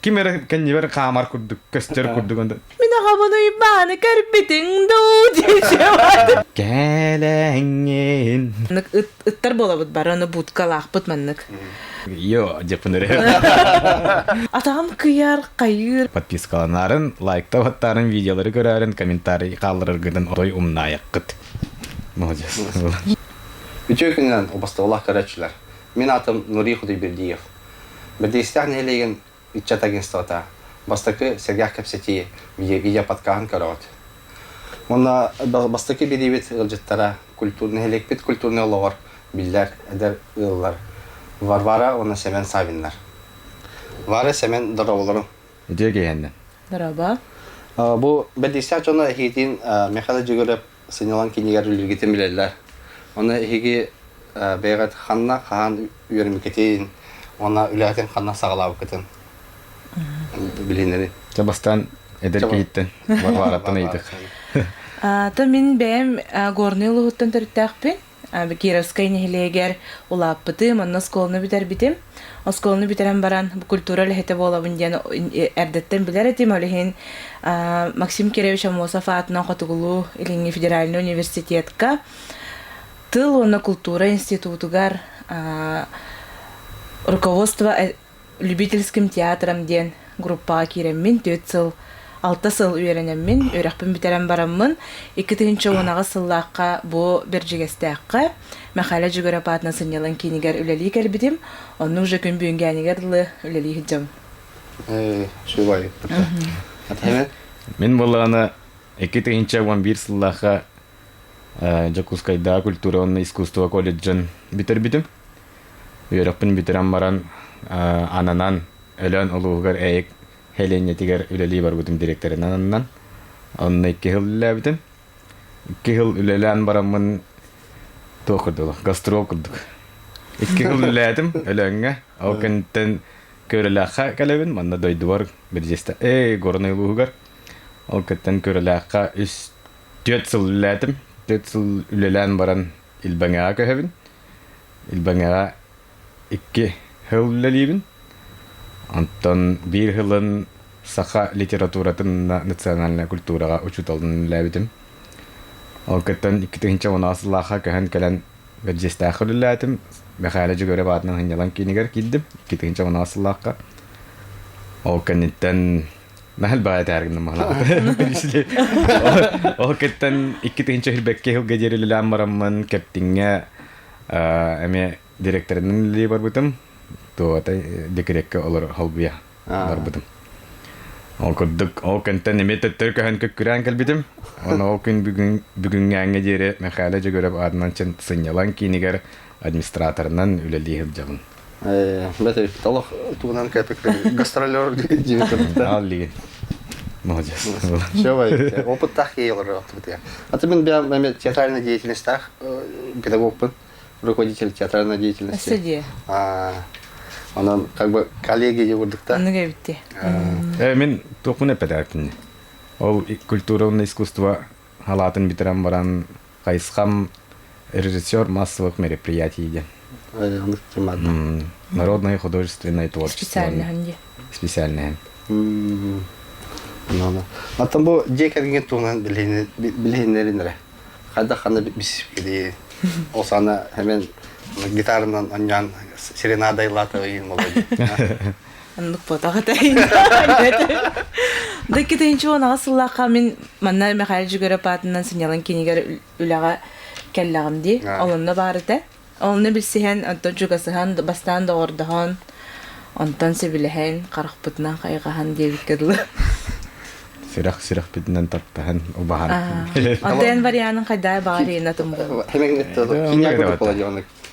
Ким эрэ кэннибэр хаамар курдук, көстөр курдук. Мин аҕабын Уйбааны көрбүтүҥ дуу диэччи. Кэлэҥҥин. Ыттар буолабыт бары, аны будкалаахпыт маннык. Йо, дьеппин эрэ. Атаҕым кыйар, хайыыр. Подпискаланарын, лайкта баттаарын, видеолары көрөөрүн, комментарий хааллараргытын отой умнаайаххыт. Молодец. Үтүө күнүнэн убастабыллаах көрөөччүлэр. Мин аатым Нурий Худайбердиев. Бэрдиэстээх нэһилиэгин ыччат агентствота бастакы сэргэх кэпсэтии видеоподкаһын көрөҕүт. Уонна бастакы бириибит ыалдьыттара культур, нэһилиэкпит культурнай олоҕор биллэр эдэр ыаллар Варвара уонна Сэмэн Савиннар. Варя, Сэмэн, дорооболорун. Үтүө киһиннэн. Дорообо. Бу бэрдиэстээх дьоно эһиитин Михаил Дьөгүөрэп сынньалаҥ киинигэр үлэлииргитин билэллэр. Онно эһиги бэйэҕит ханна хаһан үөрэммиккитин уонна үлэҕитин ханна саҕалаабыккытын билиһиннэрин. Чэ бастаан эдэр киһиттэн Варвараттан ыйытык. То мин бэйэм Горнай улууһуттан төрүттээхпин. Кировскай нэһилиэгэр улааппытым, онно оскуоланы бүтэрбитим. Оскуоланы бүтэрэн баран культура үлэһитэ буолабын диэн эрдэттэн билэр этим. Ол иһин Максим Кирович Аммосов аатынан Хотугулуу Илиҥҥи федеральнай университетка тыл уонна култуура институтугар руководство любительским театром диэн группаҕа киирэммин түөрт сыл алта сыл үөрэнэммин үөрэхпин бүтэрэн бараммын 2010 сыллаахха бу Бэрдьигэстээххэ Мэхээлэ Дьөгүөрэп аатынан сынньалаҥ киинигэр үлэлии кэлбитим. Онно уже күн бүгүҥҥээнигэр дылы үлэлии сылдьабын. Үчүгэй. Мин буоллаҕына 2011 сыллаахха Дьокуускайдааҕы культура уонна искусство колледжын бүтэрбитим. Үөрэхпин бүтэрэн баран ананан Өлөөн улууһугар Ээйик сэлиэнньэтигэр үлэлии барбытым дириэктэринэн ананан. Онно икки сыл үлэлээбитим. Икки сыл үлэлээн бараммын туох курдук гастрол курдук. Икки сыл үлэлээтим Өлөөҥҥө. Ол кэнниттэн Көрөлөөххө кэлэбин. Манна дойдубар Бэрдьиэстэ ээ Горнай улууһугар. Ол кэнниттэн Көрөлөөххө үс түөрт сыл үлэлээтим. Түөрт сыл үлэлээн баран Илбэҥэҕэ көһөбүн. Илбэҥэҕэ икки сыл үлэлиибин. Онтон биир сылын саха литературатын национальнай культураҕа учууталынан үлэлээбитим. Ол кыттан 2010 сыллаахха көһөн кэлэн Бэрдьиэстээххэ үлэлээтим. Мэхээлэ Дьөгүөрэп аатынан сынньалаҥ киинигэр киирдим 2010 сыллаахха. Ол кэнниттэн Наһыл баҕа этээр гынным Ол кыттан 2022 сылга диэри үлэлээн бараммын Кэптиҥҥэ эмиэ директорынан үлэлии барбытым. Туота декреккэ олор холбуйа барбытым. Ол курдук ол кэнтэн эмиэ төттөрү көһөн күккүрээн кэлбитим. Оны ол күн бүгүн бүгүҥҥээҥҥэ диэри Мэхээлэ Дьөгүөрэп аатынан сынньалаҥ киинигэр администраторынан үлэлии сылдьабын. Бэт олох тугунан кэпик гастролер диэбит Аллигин. Молодец. Все, опыттаах киһи олорор А ты мен бэйэм театральная деятельностьтаах педагогпын, руководитель театральной деятельности. Өссө Онон как бы коллеги же курдук Оннук эбитти. Мин туохпун эппэтээппин. Ол культура уонна искусство халаатын бүтэрэн баран хайысхам режиссер массовых мероприятий диэн. Народное художественное творчество. Специальныһын дии. Специальныһын. Оттон бу дьиэ кэргэн туһунан билиһиннэрин эрэ. Хайдах ханна бисипкили ол сана hemen гитаранан онньоон серенада ыллаата ыйын боло Оннук буотах этэй. Да 2010 сыллаахха мин манна Михаил Жигорев аатынан сынньалаҥ киинигэр үлэҕэ кэллэҕим дии. Ол онно баар этэ. Онно билсиһэн, онтон чугасыһан, бастаан доҕордоһон, онтон сөбүлэһэн, харахпытынан хайҕаһан диэбиккэ дылы. Сүрэх сүрэхпитинэн таптаһан убаһан. Онтон варианын хайдаа баҕар атын буолла.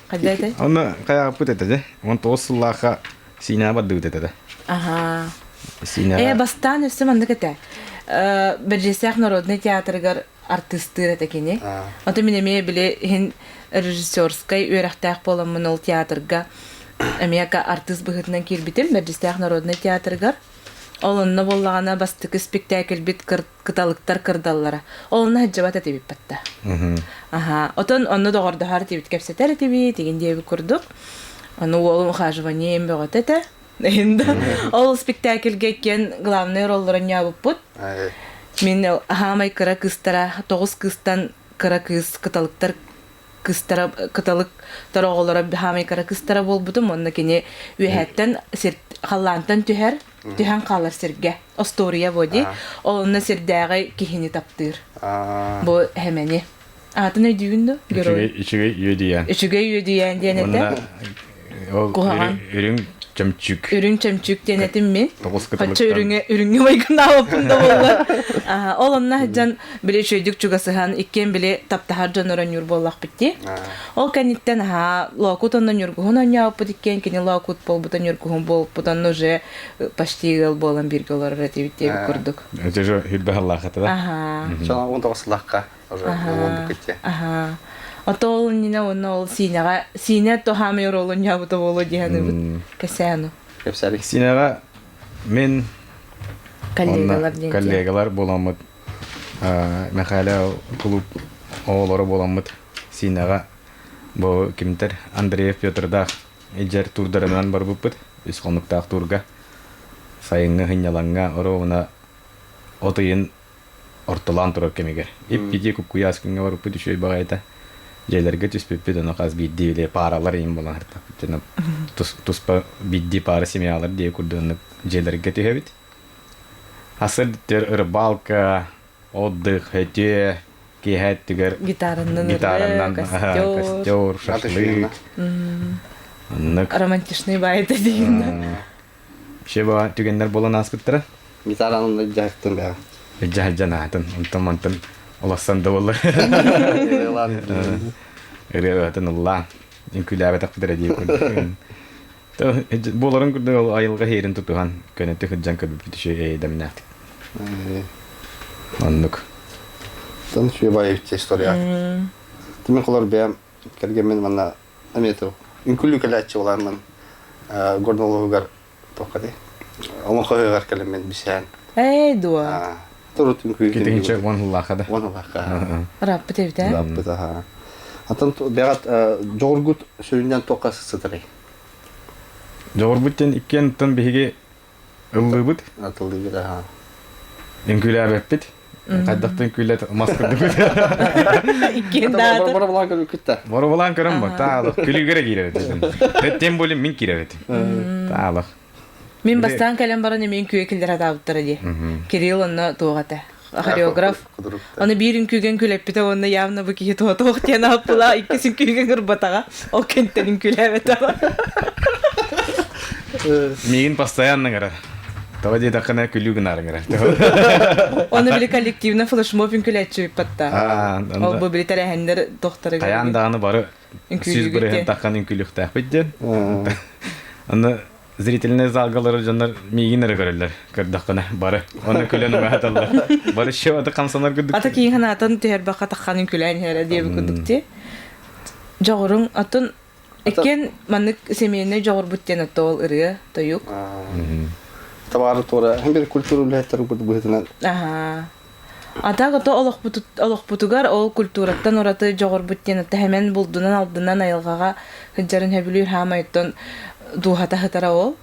Хайда этэй? Онно хайааппыт этэ дьэ. 19 сыллаахха Сиинэҕэ бардыбыт этэ да. Аһаа. Э, бастаан өссө маннык этэ. Бэрдьиэстээх народнай театрыгар артыыстыыр этэ кини. Ото мин эмиэ били иһин режиссерскай үөрэхтээх буоламмын ол театрга эмиэ артыыс быһыытынан киирбитим Бэрдьиэстээх народнай театрыгар. Ол онно буоллаҕына бастакы спектакльбит кыталыктар кырдаллара. Ол онно сылдьыбат этибит батта. Аха. Отон онно доҕордоһор этибит, кэпсэтэр этибит, игин диэбит курдук. Ону уолум ухаживанием бөҕөтө этэ. Ол спектакльга иккиэн главный ролларын ньаабыппыт. Мин хаамай кыра кыыстара, тоҕус кыыстан кыра кыыс кыталыктар кыыстара кыталык тороҕолоро хаамай кыра кыыстара буолбутум уонна кини үөһэттэн сир халлаантан түһэр түһэн хаалар сиргэ остуоруйа буо дии ол онно сирдээҕи киһини таптыыр бу хэмэни аатын өйдүүгүн дуо герой Үчүгэй үөдүйээн. Үчүгэй үөдүйээн диэн этэ. Ол Куһаҕан. Үрүҥ чөмчүк. Үрүҥ чөмчүк диэн этим мин. Тоҕус Хоччо үрүҥэ үрүҥҥэ майгыннаабаппын да буоллар. Ол онно сылдьан били үчүгэйдик чугасыһан иккиэн били таптаһар дьоннор оонньуур буоллахпыт дии. Ол кэнниттэн аһаа Лоокут онно Ньургуһун оонньообуппут иккиэн кини Лоокут буолбута Ньургуһун буолбут онно уже почти ыал буолан бииргэ олорор этибит диэбит курдук. Это же хүрбэ да? Аха. Чоҥ 19 сыллаахха уже буолбуккут Аха. Ото ол иннинэ уонна ол Сиинэҕэ Сиинэ тоһаамай оруолун ньаабыта буолуо диэханыыбыт. Кэсээну. Кэпсээри. Сиинэҕэ мин коллегалар диэн. Коллегалар буоламмыт Михаил клуб оҕолоро буоламмыт Сиинэҕэ бу кимтэр Андреев Петрдаах илдьэр туурдарынан барбыппыт үс хонуктаах туурга сайыҥҥы сынньалаҥҥа оруобуна от ыйын ортолоон турар кэмигэр. Ип-итии куп-куйаас күҥҥэ барбыппыт үчүгэй баҕайыта. Дьиэлэргэ түспүппүт, ону хас биирдии били пааралар иһин буолан сыртахпыт. Туспа биирдии паара семьялар диэ курдук дьиэлэргэ түһэбит. Асыр рыбалка, отдых, өтүө, киэһэ өттүгэр гитараннан гитараннан костер, шашлык. Оннук. Романтичный баайыта диин. Вообще баа түгэннэр буолан ааспыттара. Гитаранан дьаһыктын бэҕэ. Дьаһалдьан аатын, онтон мантан олоссон да буоллар. Ырыа ыллаан, үҥкүүлээбэтэхпит эрэ дии курдук. Буоларын курдук ол айылҕа иһиэрин тутуһан, көнөтүк сылдьан көрбүппүт үчүгэй эйдэмнээхтик. Оннук. Тон үчүгэй баайы история. Тимин холор бэйэм кэргэммин манна эмиэ үҥкүлүү кэлээччи буолармын горнолугар туохха дии олоҥхо кэлэммин бисээн Эй дуо. Турут үҥкүү. Китинче уон хыллаахха да. Уон хыллаахха. Ырааппыт эбит ээ. Ырааппыт аха. Атын бэҕэт дьоҕургут сүрүннэн туохха сытарый? Дьоҕурбут диэн иккиэн тон биһиги ыллыыбыт. Атыллыыбыт аха. Үҥкүүлээбэппит. Хайдахтан үҥкүүлэт мас курдук. Иккиэн даата. Боробулаан көрүккүт да. Боробулаан көрөн бу. Таалах. Күлүүгэрэ киирэр этим. Тем более мин киирэр этим. Таалах. Мин бастаан кэлэн баран эмиэ үҥкүүгэ киллэрэ сатаабыттара дии. Кирилл онно туох этэ? Хореограф. Аны биир үҥкүүгэн күлэппитэ уонна явно бу киһи туох туох диэн ааппыла иккис үҥкүүгэн ырбатаҕа. Ол кэнтэн үҥкүүлээбэтэҕэ. Миигин постоянно ыҥырар. Тоҕо диэтэххинэ күлүү гынаар ыҥырар. Оны били коллективно флешмоб үҥкүүлээччи патта. Ол бу били тэрээһиннэр тохтарыгар. Хайаан даҕаны бары 100% таххан үҥкүүлүөхтээхпит диэн. Аны зрительный залгалары дьоннор миигин эрэ көрөллөр көрдөххүнэ бары оны күлэн умаһаталлар бары еще аты хамсанар курдук ата киин ханаатын түһэрбэххэ таххан үҥкүлээн иһэрэ диэбит курдук ти дьоҕуруҥ атын иккиэн маннык семейный дьоҕурбут диэн отто ол ырыа тойук Табаары туора һин бир культура үлэһиттэр быһыытынан аха А так ото олохпутугар ол культураттан ураты дьоҕурбут диэн ата хэмэн булдунан алдынан айылҕаҕа сылдьарын сөбүлүүр хаамай оттон дууһата сытара ол.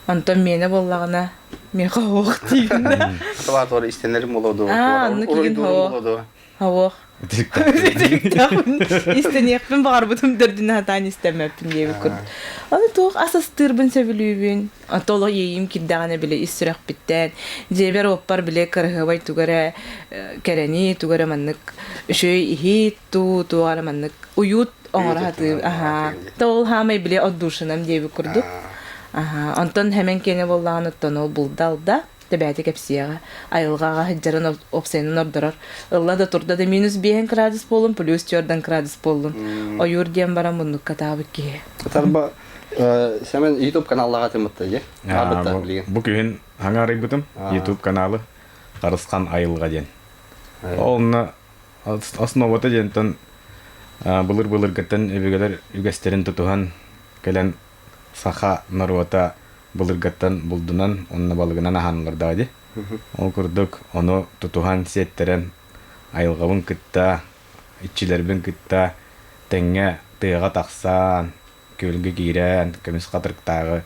Онтон миэнэ буоллаҕына миэхэ оһох диигин да. Табаатор истэнэрим болоду. Аа, оннук игин болоду. Оһох. Истэниэхпин баҕарбытым төрдүнэ сатаан истэммэппин диэбит курдук. Аны туох ас астыырбын сөбүлүүбүн. Ото олох иэйиим киирдэҕинэ били ис сүрэхпиттэн, дьиэбэр-уоппар били кыраһыабай тугу эрэ кэрэни, тугу эрэ маннык үчүгэй иһит туу, туох эрэ маннык уют оҥоро сатыыр. Аһаа. То ол хаамай били отдушинам диэбит курдук. Аһаа. Онтон хэмэн киэнэ буоллаҕына оттон ол булда алда тэбээти кэпсиэҕэ. Айылҕаҕа сылдьарын опсайынан ордорор. Ылла да турда да минус биэһин градус буоллун, плюс түөрдэн градус буоллун. Ойуур диэн баран муннукка таабыт киһи. Тарба Сэмэн YouTube каналлаға тымытта же. Бу күһүн хаҥа арыйбытым YouTube каналы Харысхан айылҕа диэн. Онно основата диэнтэн былыр-былыргыттан өбүгэлэр үгэстэрин тутуһан кэлэн саха норуота былыргыттан булдунан уонна балыгынан аһаанылардаҕа дии. Ол курдук ону тутуһан сиэттэрэн айылҕабын кытта, иччилэрбин кытта тэҥҥэ тыаҕа тахсан, күөлгэ киирэн, көмүс хатырыктааҕы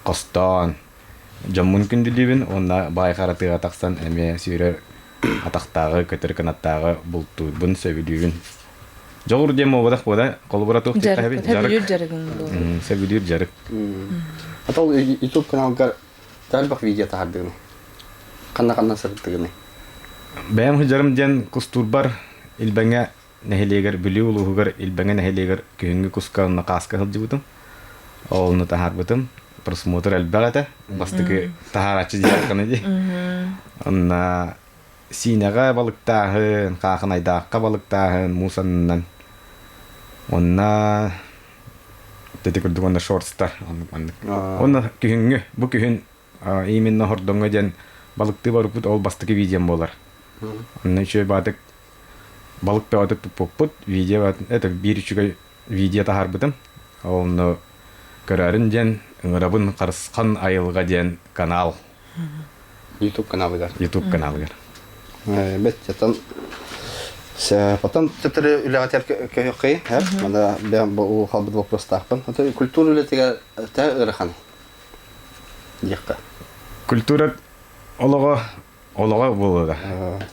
хостоон дьоммун күндүлүүбүн уонна баай хара тыаҕа тахсан эмиэ сүүрэр атахтааҕы, көтөр кынаттааҕы бултуурбун сөбүлүүбүн. Дьоҕур диэн буолбатах буода, холобура туох диэххэ Дьарык. Дьарыгын буолар. Сөбүлүүр дьарык. Ата ол YouTube каналгар элбэх видео таһардыгыный? Ханна-ханна сырыттыгыный? Бэйэм сылдьарым диэн кустуурбар Илбэҥэ нэһилиэгэр Бүлүү улууһугар Илбэҥэ нэһилиэгэр күһүҥҥү куска уонна хааска сылдьыбытым. Ол таһаарбытым. Просмотр элбэх этэ. Бастакы таһаарааччы диэххэ дии. Онно Сиинэҕэ балыктааһын, Хаахынайдаахха балыктааһын, муус аннынан. Онно ити курдук уонна шорстар маннык. Онно күһүҥҥү, бу күһүн именно Хордоҥҥо диэн балыктыы барбыт ол бастакы видеом буолар. Онно үчүгэй баатык балык бөҕөтүк туппуппут. Видео это биир үчүгэй видео таһаарбытым. Онно көрөөрүн диэн ыҥырабын Харысхан айылҕа диэн канал. YouTube каналыгар. YouTube каналыгар. Бэт ятан Потом төттөрү үлэҕэ көһүөххэй, мана бэм бу халбыт вопростаахпын. Культура үлэтигэр тэ ыарахан диэххэ. Культура олоҕо олоҕо буолуода.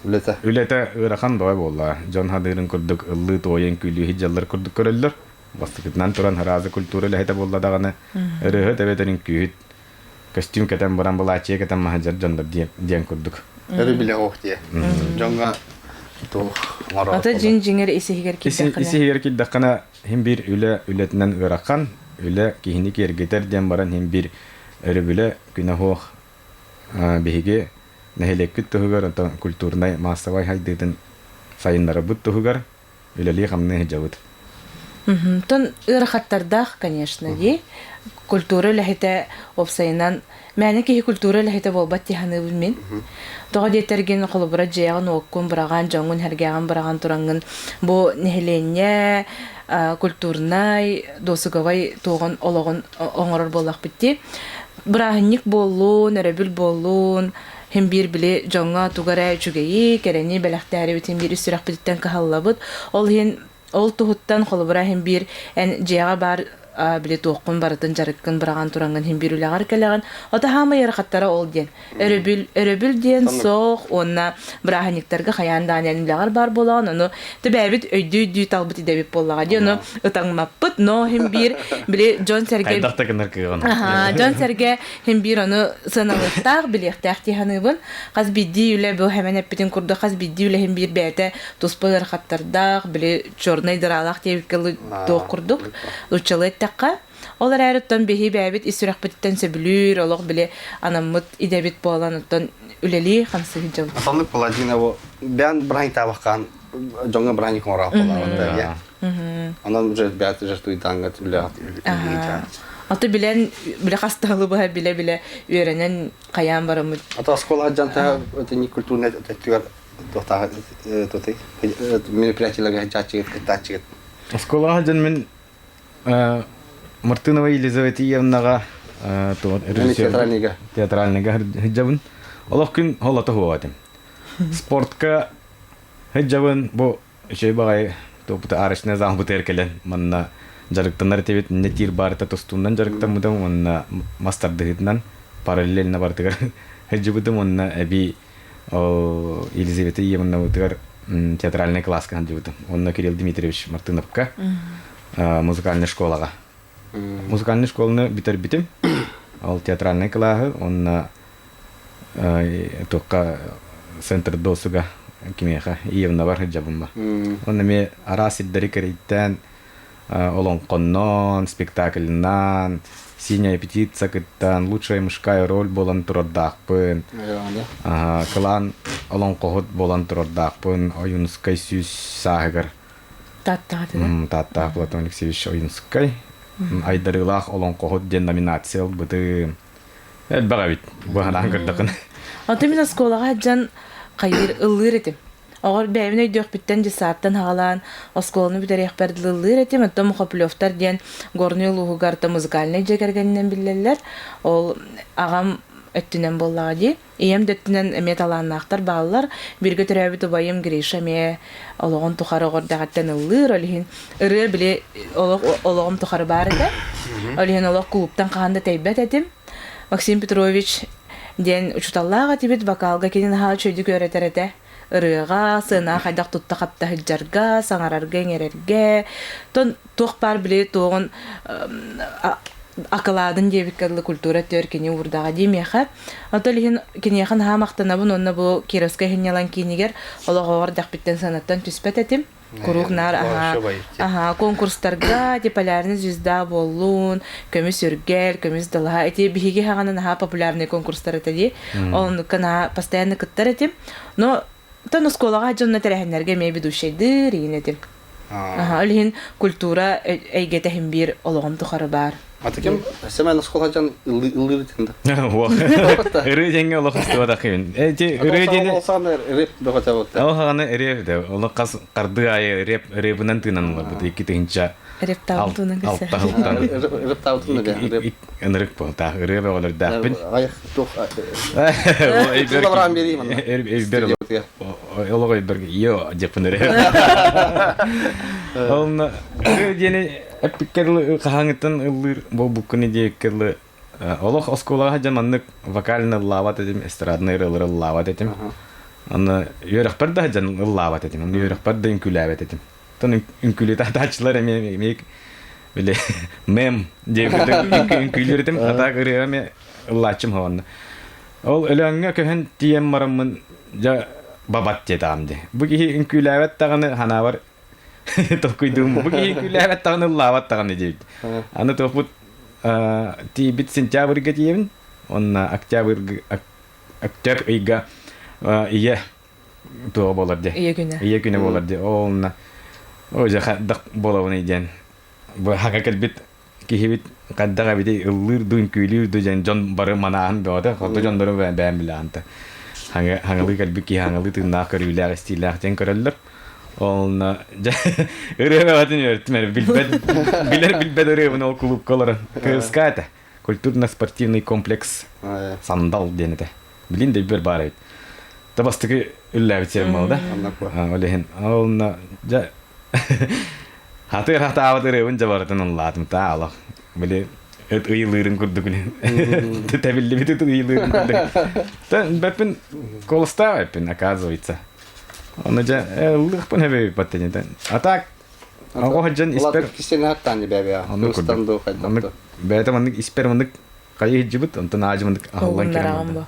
Үлэтэ. Үлэтэ ыарахан бөҕө буолла. Дьон хадыырын курдук ыллыы туойан күлүү дьаллар курдук көрөллөр. Бастакытынан туран араазы культура үлэһитэ буолла даҕаны ырыаһыт эбэтэр үҥкүүһүт көстүүм кэтэн баран былааччыйа кэтэн маһадьар дьоннор диэн курдук. Өрө билэ ох диye. Дьоҥҥо туох оҥоро Ата дьиҥ дьиҥэр ис-иһигэр киирдэххинэ. Ис-иһигэр киирдэххинэ хин биир үлэ үлэтинэн ыарахан, үлэ киһини киэргэтэр диэн баран хин биир өрөбүлэ күнэ суох биһиги нэһилиэкпит туһугар, онтон культурнай маассабай хайдыытын сайыннарарбыт туһугар үлэлии-хамныы сылдьабыт. Тон ыарахаттардаах, конечно, дии. Культура үлэһитэ уопсайынан мээнэ киһи культура үлэһитэ буолбат дии саныыбын мин. Тоҕо диэтэргин холобура дьиэҕин уоккун быраҕан, дьоҥҥун сэргээҕин быраҕан тураҥҥын бу нэһилиэнньэ культурнай, досуговай туоҕун олоҕун оҥорор буоллахпыт дии. Бырааһынньык буоллун, өрөбүл буоллун, Һин биир били дьоҥҥо тугу эрэ үчүгэйи, кэрэни бэлэхтээрибит һин биир үс сүрэхпититтэн кыһаллабыт. Ол иһин ол туһуттан холобура һин биир эн дьиэҕэ баар били туоххун барытын дьарыккын быраҕан тураҥҥын һин биир үлэҕэр кэлэҕин. Ото хаамай ыарахаттара ол диэн. Өрөбүл өрөбүл диэн суох уонна бырааһынньыктарга хайаан даҕаны эн үлэҕэр баар буолаҕын ону төбөөбүт өйдүү-өйдүү талбыт идэбит буоллаҕа дии ону ытаҥмаппыт но һин биир били дьон-сэргэ Хайдах да гынар кыаҕын. дьон-сэргэ Һин биир ону сыаналыахтаах, билиэхтээх дии саныыбын. Хас биирдии үлэ бу хэмэн эппитин курдук хас биирдии үлэ иһин биир бэйэтэ туспа ыарахаттардаах, били чернай дыраалаах диэбиккэ туох курдук нууччалыы эттэххэ. Ол эрээри оттон биһи бэйэбит ис сүрэхпититтэн сөбүлүүр, олох били анаммыт идэбит буолан оттон үлэлии хамсыы сылдьабыт. Аталлык Паладина бу бэйэн бырааһынньыктаабаккаан дьоҥҥо бырааһынньык оҥороох буолаҕын Онон уже бэйэт жертвуйдаангат үлэҕит Аты билэн билэ хастаһылы быһа билэ-билэ үөрэнэн хайаан бараммыт. Ата оскуола дьанта это культурный өттүгэр туохтаах тутой мероприятиеларга сылдьааччыгыт кыттааччыгыт. Оскуолаҕа дьон мин Мартынова Елизавета Иевнаҕа театральныйга театральныйга сылдьабын. Олох күн холото хуоҕа этим. Спортка сылдьабын бу Үчүгэй баҕайы туоппута арочная заампытыгар кэлэн манна дьарыктанар этибит иннэ тиир баарыта тустуунан дьарыктаммытым уонна мас тардыһыытынан параллельно барытыгар сылдьыбытым уонна эбии ол Елизавета Иевнабытыгар театральнай кылааска сылдьыбытым уонна Кирилл Дмитриевич Мартыновка музыкальнай школаҕа музыкальнай школаны бүтэрбитим ол театральнай кылааһы уонна туохха центр досуга кимиэхэ Иевнабар сылдьабын ба. Онно эмиэ араас сирдэри кэрийтээн олоҥхоннон, спектакльнаан, синяя птица кыттан, лучшая мужская роль буолан турардаахпын. Кылаан олоҥхоһут буолан турардаахпын Ойуунускай сүүс сааһыгар. Тааттаҕа Тааттаах Платон Алексеевич Ойуунускай айдарыылаах олоҥхоһут диэн номинация ылбытым. Элбэх эбит. Быһанаан көрдөххүнэ. Онтон мин оскуолаҕа сылдьан хайыыр ыллыыр этим. Оҕор бэйэбин өйдүөхпүттэн дьыссааттан хаҕалаан оскуоланы бүтэриэхпэр дылы ыллыыр этим. Оттон Мухоплевтар диэн Горнай улууһугар то музыкальнай дьиэ кэргэнинэн биллэллэр. Ол аҕам өттүнэн буоллаҕа дии. Ийэм да өттүнэн эмиэ талааннаахтар бааллар. Бииргэ төрөөбүт убайым Гриша эмиэ олоҕун тухары оҕо эрдэҕиттэн ыллыыр. Ол иһин ырыа били олох олоҕум тухары баар этэ. Ол иһин олох кулууптан хаһан да тэйбэт этим. Максим Петрович диэн учууталлаах этибит, вокалга кини наһаа үчүгэйдик үөрэтэр этэ. Ырыаҕа, сыанаҕа хайдах тутта-хапта сылдьарга, саҥарарга-иҥэрэргэ, тон туох баар били туоҕун акылаадын диэбиккэ дылы культура өттүгэр кини уурдаҕа дии миэхэ. Оттон иһин киниэхэ наһаа махтанабын уонна бу Кировскай сынньалаҥ киинигэр олох оҕор дэхпиттэн санаттан түспэт этим. Куруук наар аһаа, аһаа конкурстарга типа полярный звезда буоллун, көмүс үргэл, көмүс далаһа ити биһиги хаҕана наһаа популярный конкурстар этэ дии. Ол оннукка наһаа постоянно кыттар этим. Но тон оскуолаҕа дьонно тэрээһиннэргэ эмиэ ведущайдыыр иин этим. Аха, ол иһин культура эйгэтэ иһин биир олоҕум тухары баар. Аты ким Семен оскуола дьон ыллыыр итин да. Ырыы дьэҥҥэ олох истибатахпын. Эти ырыы диэни рэп бөҕөтө буолта. Ол хаҕаны рэп да олох хас хардыы аайы рэп рэбынан тыынан ыларбыт 2000 Рэптаабытынан кэсэ. Алта сылтан. Рэптаабытын да рэп. Ынырык буолтаах ырыа бөҕөлөрдөөхпүн. Айах туох Өйбөр олох өйбөр йо дьеппин ырыа. Онно ырыа диэни эппиккэ дылы хаһааҥҥыттан ыллыыр буолбуккун диэбиккэ дылы олох оскуолаҕа сылдьан маннык вокально ыллаабат этим, эстраднай ырыалары ыллаабат этим. Аны үөрэхпэр да сылдьан ыллаабат этим, аны үөрэхпэр да үҥкүүлээбэт этим. Оттон үҥкүүлүү таһааччылар эмиэ эмиэ били мем диэбит үҥкүүлүүр этим, а так ырыа эмиэ ыллааччым хоһоонно. Ол Өлөөҥҥө көһөн тиийэн бараммын дьэ бабат диэтэҕим дии. Бу киһи үҥкүүлээбэт даҕаны ханаабар толкуйдуум бу киһи үҥкүүлээбэт даҕаны ыллаабат даҕаны диэбит. Аны туохпут тиийбит сентябрьга тиийэбин. Онно октябрь октябрь ыйга ийэ туох буолар дии. Ийэ күнэ. Ийэ күнэ буолар дии. Ол онно о дьэ хайдах буолабыный диэн бу хака кэлбит киһибит хайдах эбитий ыллыыр дуу үҥкүүлүүр дуу диэн дьон бары манааһын бөҕөтө хоту дьоннору бэйэм билэҕин хаҥалыы кэлбит киһи хаҥалыы тыыннаах көрүүлээх истиилээх диэн көрөллөр онно дьэ ырыа бөҕөтүн үөртүм эрэ билбэт билэр билбэт ырыабын ол кулуупка олорон КСК этэ культурно-спортивный комплекс сандал диэн этэ билин да өйбөр баар эбит да бастакы үллээбит сирим буолла да ол иһин онно дьэ Хатыр хатаабыт ырыабын дьэ барытын ыллаатым таа олох. Били ыт ыйылыырын курдук тэбиллибит ыт ыйылыырын курдук. Бэппин колостаах эппин оказывается. Оны дьэ ыллыахпын хэбэбиппат А так оҕо дьон испер Кисен хаттаан бэбэ. Устан ду хайдах. Бэйэтэ маннык испер маннык хайы иһдьибит, онтон аажы маннык аһыллан кирэн.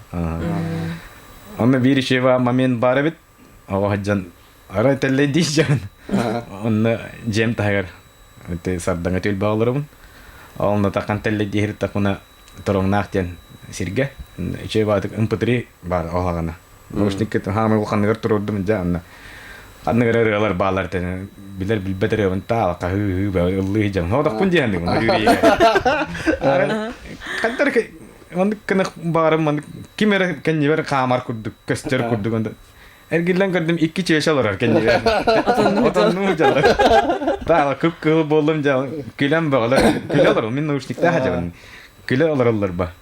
Онно биир ишева момент бар эбит. Оҕо сылдьан арай тэллэйдии дьон. Онно дьиэм таһыгар сардаҥа түөлбэ олоробун. Онно такан тэллэйдии иһиттахпына Тороҥнаах диэн сиргэ үчүгэй баатык ымпытыри баар оһаҕана. Наушникка хаамай ханныгар туруордум дьэ анна ханныгар ырыалар баалар тэн билэр билбэт ырыабын таал хаһыы ыллыы дьон хоодохпун диэн Хандар маннык кынах баарым маннык ким эрэ кэннибэр хаамар курдук көстөр курдук онда эргиллэн көрдүм икки чүөчэ олорор кэннибэр отоннуу дьалар таала кып кыһыл буоллум дьал күлэн бөҕөлөр күлэ олорор мин наушниктаах сылдьабын күлэ олороллор ба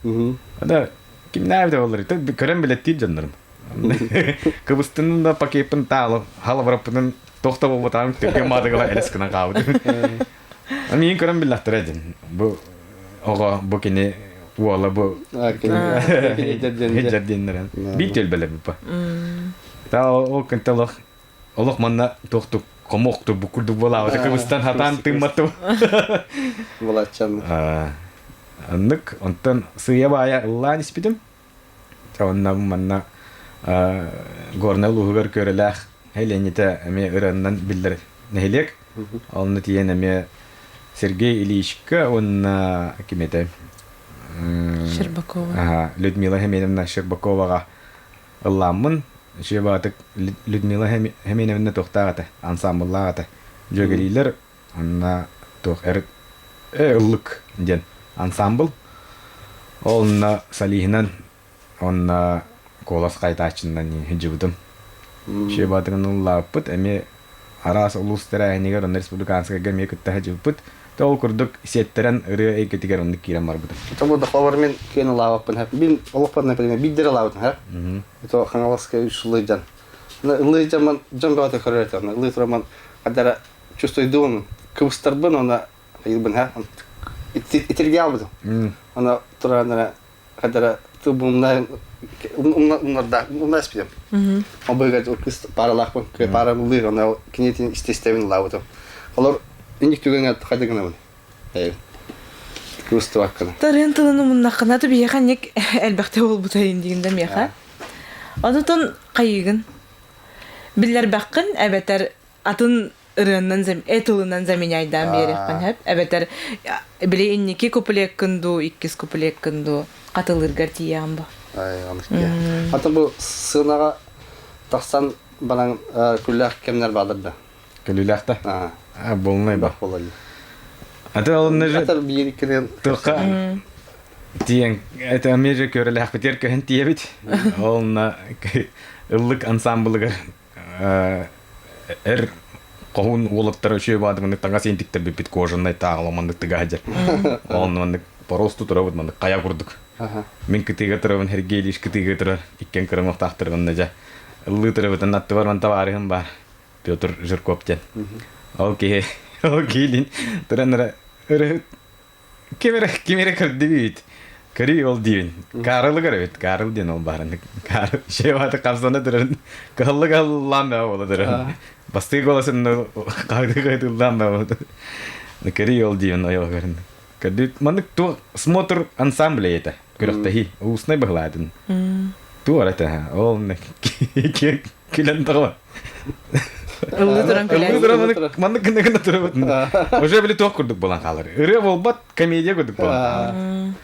ада кимнээбитэ боллар көрөн билэттиир дьоннорум кыбыстынным да пакеппын таала халабараппытын туох да буолбатаҕым түргэн маадыгала элэс гынан хаалбытым Миин көрөн биллэхтэрэ дин. Бу оҕо бу кини уола бу диэннэрэн биир түөлбэлэр бупа. Та ол күнтэ олох олох манна туохтук хомуохтук бу курдук буолаабыта кыбыстан хатаан тыымматтым. Булаччан. Аннык онтон сыыйа баайа ыллаан испитим. Онно манна Горнай улууһугар Күөрэлээх Лените эмиэ ырыаннан биллэр нэһилиэк. Онно тиийэн эмиэ Сергей Ильичка уонна ким этэ? Щербакова. Людмила Хеменовна Щербаковаҕа ыллааммын. Үчүгэй Людмила Хеменовна туохтаах этэ, ансаамбыллаах этэ. Дьүөгэлиилэр Онно туох эр ыллык диэн ансаамбыл. Ол онно солиһынан уонна куолас хайытааччынан сылдьыбытым. Шебатыгын ыллаабыппыт эмиэ араас улуус тэрээһинигэр онно республиканскайга эмиэ кытта сылдьыбыппыт. Ол курдук сиэттэрэн ырыа эйгэтигэр оннук киирэн барбытым. Тобу да мен киэн ылаабаппын хэп. Бин олохпор например биддер ылаабытым хэп. Это Хаҥаласка үс ылыйдьан. Ылыйдьаммын дьон бөҕөтө көрөр этэ. Ылыы тураммын хадара чувствуйдуун кыбыстарбын уонна хайыыбын ха итиргэ албытым. Ана туранара хадара тылбымна умнарда умна эспитим. Обыга кыс паралаахпын пара ылыыр она кинитин истестебин ылаабытым. Олор инник түгэҥэ хайда гынабын. Кыбыстыбаккына. Тарын тылын умуннаххына то биһиэхэ инник элбэхтэ буолбута диигин да миэхэ. Онутун хайыыгын биллэрбэххин эбэтэр атын ырыаннан э тылынан заменяйдаан биэриэххин сөп эбэтэр били инники куплеккын дуу иккис куплеккын дуу хатылыыргар тиийэҕин бу. Атын бу сыанаҕа тахсан баран күллээх кэмнэр баалар да. Күлүүлээх да? Аа. Болнай ба. Болай. Аты олонна же Атар биир иккинен тылка тиен это эмиэ көрөлөөхпүтүгэр көһөн тиийэбит. Олна ыллык ансамблыгар эр хоһуун уолаттара үчүгэй баады маннык таҥас иинтиктэрбиппит кожаный тааҕыл маннык тыга сылдьар. Онно маннык поросту турабыт маннык хайа курдук. Мин кытыыга турабын Сергей Ильич кытыыга турар иккиэн кырамахтаахтар онно дьэ ыллыы турабытын аттыбар ман табаарыһым баар Петр Жирков диэн. Ол киһи ол киһилиин туран эрэ ырыһыт ким эрэ ким эрэ көрдүбүт. Көрүй ол диибин. Карылы көрөбүт. Карыл диэн ол баарын. Карыл шебаты хамсана туран кыһаллы кыһаллаан баа буола туран. Бастыы голосын хаһыты хаһытыллаан баа буола. Көрүй ол диибин ойоҕо көрүн. Көрдүт маннык туох смотр ансамбль это. Күрэхтэһии. Устный быһылаатын. Туох эрэ ол күлэн тоҕо. Ыллыы туран күлэн. Ыллыы туран маннык гына гына турабыт. Уже били туох курдук буолан хаалар. Ырыа буолбат, комедия курдук буолан хаалар.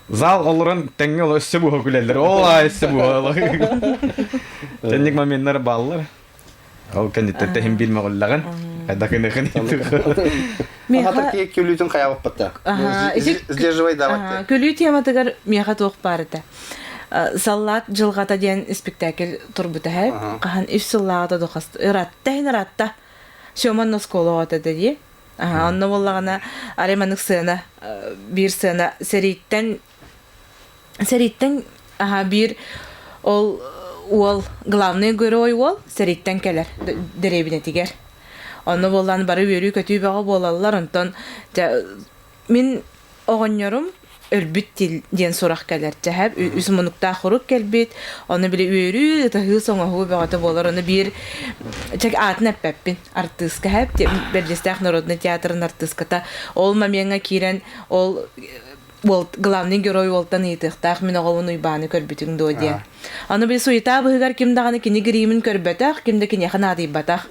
Зал олорон тэҥҥэ оло өссө буһа күлэллэр. Ол аа өссө буһа. Тэнник моменнар бааллар. Ол кэнниттэн тэһин билмэҕүллэҕин. Хайдах гыныхын. Миэхэ күлүүтүн хайаабаппыта. Сдерживай давать. Күлүү тематыгар миэхэ туох баар этэ. Саллаат дьылҕата диэн испиктээкил турбута һэ. Хаһан үс сыллааҕыта дохас ыратта иһин ыратта. Сёман оскуола оҕото дии. Онно буоллаҕына арай маннык сыана биир сыана сэрииттэн сэрииттэн биир ол уол главный герой уол сэрииттэн кэлэр дэриэбинэтигэр. Онно буоллаан бары үөрүү-көтүү бөҕө буолаллар. Онтон мин оҕонньорум өлбүт диэн сурах кэлэр. Чэһэп үс мунуктаах хорук кэлбит. Ону били үөрүү, ытаһыы, соҥоһуу бөҕөтө буолар. Ону биир чек аатын эппэппин. Артыыска хэп Бэрдьиэстээх народный театрын артыыската ол момеҥҥа киирэн ол уол главный герой уолтан ыйытыахтаах мин оҕобун Уйбааны көрбүтүҥ дуо диэн. Аны били суета быһыгар ким даҕаны кини гримин көрбөтөх, ким да киниэхэ наадыйбатах.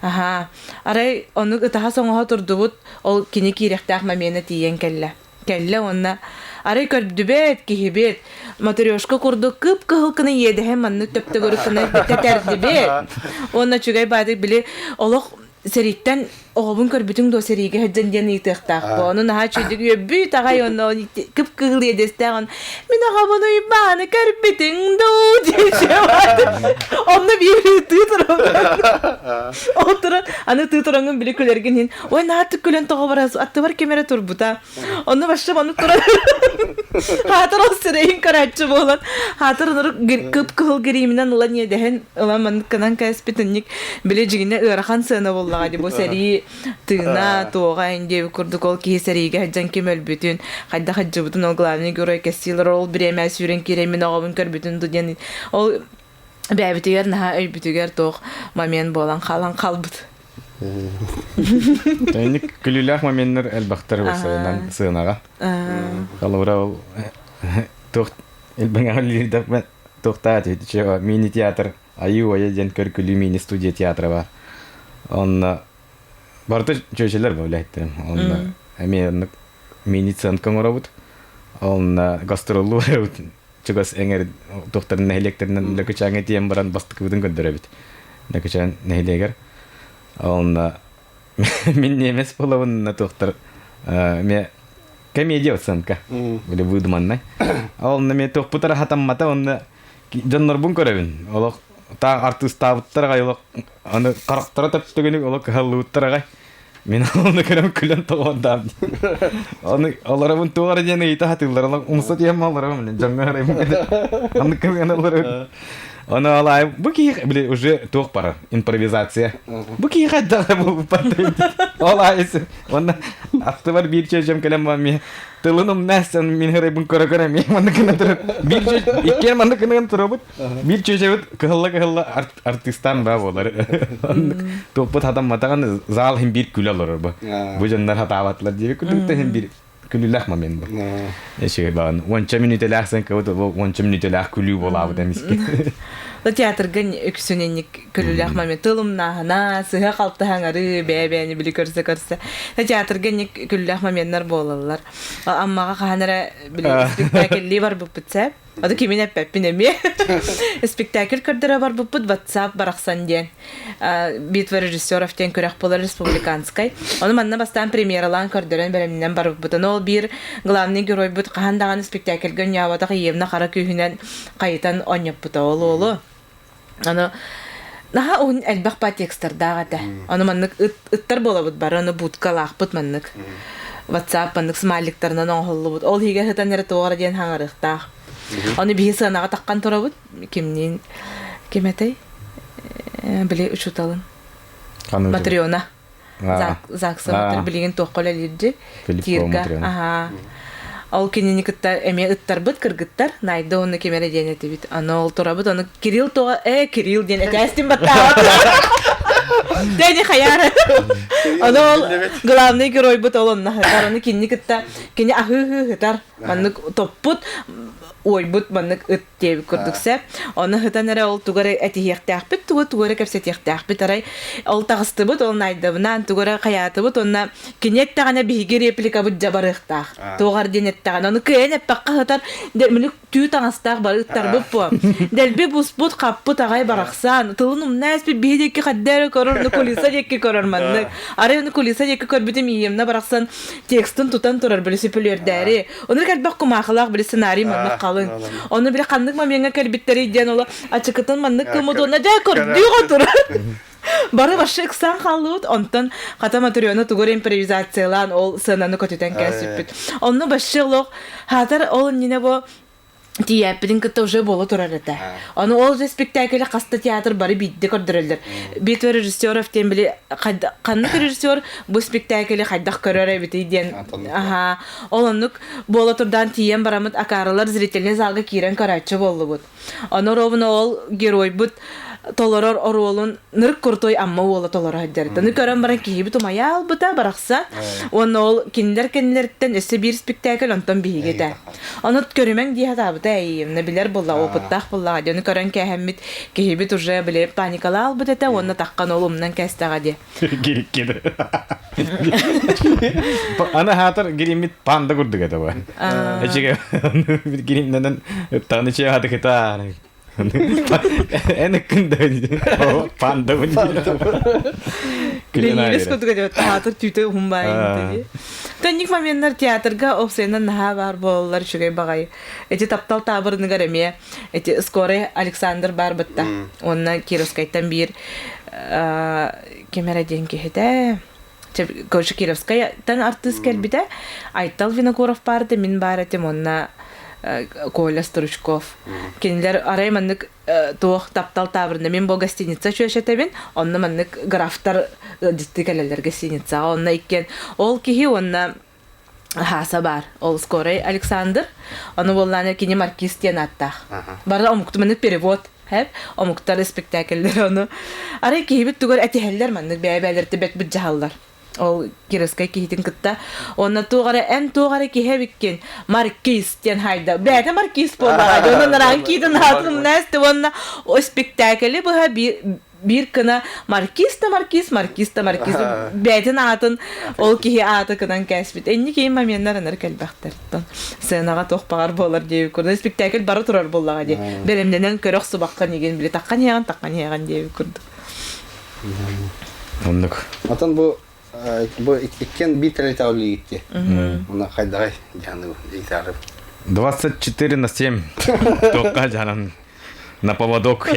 Аха. Арай оннук ытаһа соҥоһо турдубут, ол кини киирэхтээх момена тиийэн кэллэ. Кэллэ уонна арай көрдүбэт киһибит матрешка курдук кып-кыһыл гына иэдэһэ маннык төптөгөрүк гына тэтэрдибит. Уонна үчүгэй баадык били олох сэрииттэн оҕобун көрбүтүҥ дуо сэриигэ сылдьан диэн ыйытыахтаах бу. Ону наһаа үчүгэйдик үөрбүт аҕай онно кып-кыһыл иэдэстээх он мин оҕобун Уйбааны көрбүтүҥ дуу диэн онно биир ытыы туран ол туран аны ытыы тураҥҥын били күлэргин иһин ой наһаа күлэн тоҕо барас аттыбар ким эрэ турбута Онно вообще маннык турар. Хаатыр ол сирэйин көрөөччү буолан, хаатыр онору кып-кыһыл гирииминэн ылан иэдэһин ылан маннык гынан кээспит инник били дьиҥинэ ыарахан сыана буоллаҕа дии бу сэрии тыына туоҕа ин диэбит курдук ол киһи сэриигэ сылдьан ким өлбүтүн хайдах сылдьыбытын ол главный герой кэссиилэр ол бириэмэ сүүрэн киирэн мин оҕобун көрбүтүн ду диэн ол бэйэбитигэр наһаа өйбүтүгэр туох момент буолан хаалан хаалбыт. Тэнник күлүүлээх моменнар элбэхтэр сыанан сыанаҕа. Холобура ол туох элбэҥэҕэ туохтаа мини-театр Айыы-Уойа диэн көр-күлүү мини-студия театра бар. Онно барыта чүөчэлэр бу үлэһиттэрим. Онно эмиэ оннук мини-сценка оҥоробут. Онно гастроллуу барабыт. Чугас эҥэр туохтарын нэһилиэктэринэн Лөкүчээҥҥэ тиийэн баран бастакыбытын көрдөрөбүт. Лөкүчээн нэһилиэгэр. Онно мин немец буолабын туохтар эмиэ комедия оценка или выдуманный. Онно мен туохпутара хатаммата онно дьоннорбун көрөбүн. Олох таах артыыстаабыттар аҕай олох аны харахтара төптөгүнүк олох кыһаллыбыттар аҕай. Мин оны көрөн күлэн тоҕордаам. Оны олоробун туох эрэ диэн ыйыта сатыыллар. Умса тиһэн олоробун дьоҥҥо харайбын. Аннык кэмҥэ олоробун. Оны алай бу киһи били уже туох барар импровизация. Бу киһи хайдах булбат. Ол айсы. Онно аттыбар биир чөчөм кэлэн баран тылын умнаас мин харайбын көрө көрө эмиэ маннык гына турар. Биир чөч иккиэн маннык гынан турабыт. Биир чөчөбүт кыһылла-кыһылла артыыстаан баа буолар. Туоппут хатамматаҕын зал иһин биир күлэ олорор бу. Бу дьоннор хатаабатылар диэби курдук иһин биир күлүүлээх момент бу. Эшигэ баҕан уонча мүнүүтэлээх сэн кыбыт уонча мүнүүтэлээх күлүү буолаабыт эмискэ. Театрга үксүн инник күлүүлээх момент тылымнааһына, сыһа халтаһаҥары, бэйэ-бэйэни били көрсө-көрсө. Театрга инник күлүүлээх моменнар буолаллар. Аммаҕа хаһан эрэ били спектакльлии барбыппыт сээп. Аты кимин эппэппин эмиэ. Спектакль көрдөрө барбыппыт WhatsApp барахсан диэн. Битва режиссеров диэн күрэх буолар республиканскай. Ону манна бастаан премьералаан көрдөрөн бэлэмнэнэн барбыппыт. Ону ол биир главный геройбут хаһан даҕаны спектакльга онньооботох Иевна хара күүһүнэн хайытан онньоппута ол уолу. Аны наһаа уһун элбэх ба текстардаах этэ. Аны маннык ыт, ыттар буолабыт бары, аны будкалаахпыт маннык. WhatsApp маннык смайликтарынан оҥоһуллубут. Ол иһигэр сытан эрэ туох эрэ диэн хаҥарыахтаах. Аны биһи сыанаҕа таххан турабыт. Кимниин ким этэй? Били учууталым. Матрена. ЗАГСа билигин туохха үлэлиирди тиирга аха ол кинини кытта эмиэ ыттарбыт кыргыттар найда уонна ким эрэ диэн этибит аны ол турабыт ону Кирилл тоҕо э Кирилл диэн этээстин баттаабат Дэни хаяра ону ол главный геройбут ол онно сытар ону кинини кытта кини аһыы ыһытар маннык топпут уойбут маннык ыт диэбит курдук сөп. Ону ыһытан эрэ ол тугу эрэ этиһиэхтээхпит, тугу тугу эрэ кэпсэтиэхтээхпит арай ол таҕыстыбыт, ол наайдабынаан тугу эрэ хайаатыбыт уонна кини эттэҕинэ биһиги репликабыт дьэ барыахтаах. Туох диэн эттэҕинэ ону кыайан эппэххэ сытар мини түү таҥастаах бары ыттарбыт буо. Дэлби буспут, хаппыт аҕай барахсан, тылын умна эспит биһи диэки хадда эрэ көрөр, ну кулиса диэки көрөр маннык. Арай ону кулиса диэки көрбүтүм ийэмнэ барахсан текстын тутан турар били сөпүлүөрдээри. Ону элбэх кумаахылаах били сценарий маннык халыҥ. Ону били ханнык момеҥҥа кэлбиттэрий диэн оло ачыкытын маннык кыммыт уонна дьэ көрдүү турар. Бары вообще ыксаан хааллыбыт, онтон хата Матрена тугу эрэ импровизациялаан ол сценаны көтүтэн кээспиппит. Онно вообще олох хаатар ол иннинэ бу тиийээппитин кытта уже буола турар этэ. Ону ол же спектакль хаста театр бары биирдэ көрдөрөллөр. Битва режиссеров диэн били ханнык режиссер бу спектаклы хайдах көрөр эбитий диэн аха ол оннук буола турдаан тиийэн бараммыт акаарылар зрительный залга киирэн көрөөччү буоллубут. Ону ровно ол геройбут толорор оруолун нырык крутой Амма уола толоро сылдьар. Аны көрөн баран киһибит умайа албыта барахса. Уонна ол кинилэр кэннилэриттэн өссө биир спектакль онтон биһиги этэ. Ону көрүмэҥ дии сатаабыта эйиимнэ билэр буолла, опыттаах буоллаҕа дии. Ону көрөн кээһэммит киһибит уже били паникалаа албыт этэ уонна таххан ол умнан кээстэҕэ дии. Гириккин. Аны хаатар гириммит панда курдук этэ бу. Эчиге гиримненен ыттаҕын ичиэ хаты кытаар. Эн ыккын да панда Ленинец курдук этэ театр түүтэ уһун баайын Төннүк моменнар театрга опсайынан наһаа баар буолаллар үчүгэй баҕайы. Эти таптал таабырыныгар эмиэ эти скорый Александр баар бытта. Уонна Кировскайтан биир ким эрэ диэн киһитэ короче Кировскайтан артыыс кэлбитэ Айтал Винокуров баар этэ мин баар этим уонна Коля Стручков кинилэр арай маннык туох таптал таабырына мин бу гостиница чүөшэтэбин онно маннык графтар ыалдьыттыы кэлэллэр гостиницаҕа онно иккиэн ол киһи уонна хааса баар ол скорай Александр ону буоллаана кини Маркиз диэн ааттаах бары омукту маннык перевод хэп омуктар спектакльлэр ону арай киһибит тугар этиһэллэр маннык бэйэ-бэйэлэртэ бэт быдьаһаллар ол Кировскай киһитин кытта уонна туох эрэ эн туох эрэ киһи эбиккин Маркиз диэн хайда бэйэтэ Маркиз буоллаҕа дьонун нараан киитин аатын умнаасты уонна спектаклы быһа биир кына Маркиз да Маркиз, Маркиз да Маркиз бэйэтин аатын ол киһи ааты кынан кээспит. Энни киин моменнар ынар кэлбэхтэр. Сценаҕа туох баҕар буолар диэбит курдук. Спектакль бара турар буоллаҕа дии. Бэлэмнэнэн көрөх субахха нигин били таххан иһэҕин, таххан иһэҕин диэбит курдук. Оннук. Отон бу бу иккиэн биир тэрилтэҕэ үлэлиигит дии. Уна хайдаҕай дьаһаны ыйытаары. 24 на 7 туохха дьаһанан на поводок.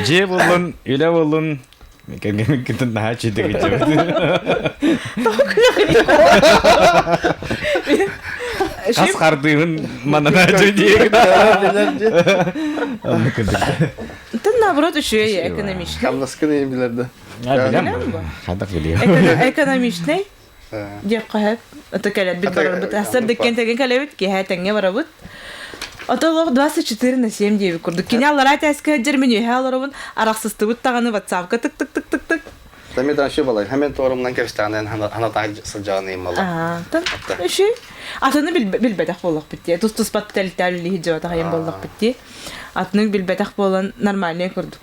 Дьиэ буллун, үлэ буллун. Кэргэммин наһаа чүйдэ кыччыбыт. Хас хардыыбын манана чүйдиэ. Тын наоборот үчүгэй экономичный. Хамнаскын иһин билэр да. Хадах билиэ. Экономичный. Диэххэ сөп. Ото кэлэрбит барарбыт. Сырдыккен тэҥҥэ кэлэбит, киэһэ тэҥҥэ барабыт. Ото олох 24 на 7 диэбит курдук. Кини аллараа тээскэ сылдьар, мин үөһэ олоробун, арахсыстыбыт даҕаны ватсапка тык-тык-тык-тык-тык. Тами дальше балай. Хамен туорумнан кэбистэҕинэн ханатаа сылдьаҕын ыймала. Тан үчүй. Атыны билбэтэх буоллахпыт дии. Тус-туспат тэлтээл үллиһи дьоото хайын буоллахпыт дии. Атынын билбэтэх буолан нормальный курдук.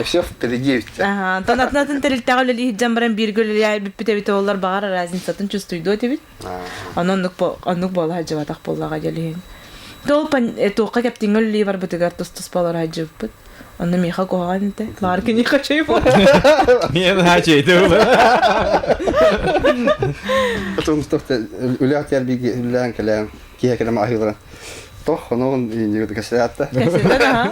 Все впереди. Антон атын атын тэрилтэҕэ үлэлии сылдьан баран бииргэ үлэлээбиппит эбитэ буоллар баҕар разницатын чувствуйдуо этибит. Ону оннук оннук буола сылдьыбатах буоллаҕа дьэлиһин. Тол туохха кэптиҥҥэ үлэлии барбытыгар тус-туспа олоро сылдьыбыппыт. Онно миэхэ куһаҕан этэ. Баҕар киниэхэ чэй буолла. Миэ наһаа чэйдэ буолла. Потом үлээх биги үлээн кэлээн киһи кэлэм аһыылара Тох хонугун ииннигит кэсээтэ. Кэсэтэр аха.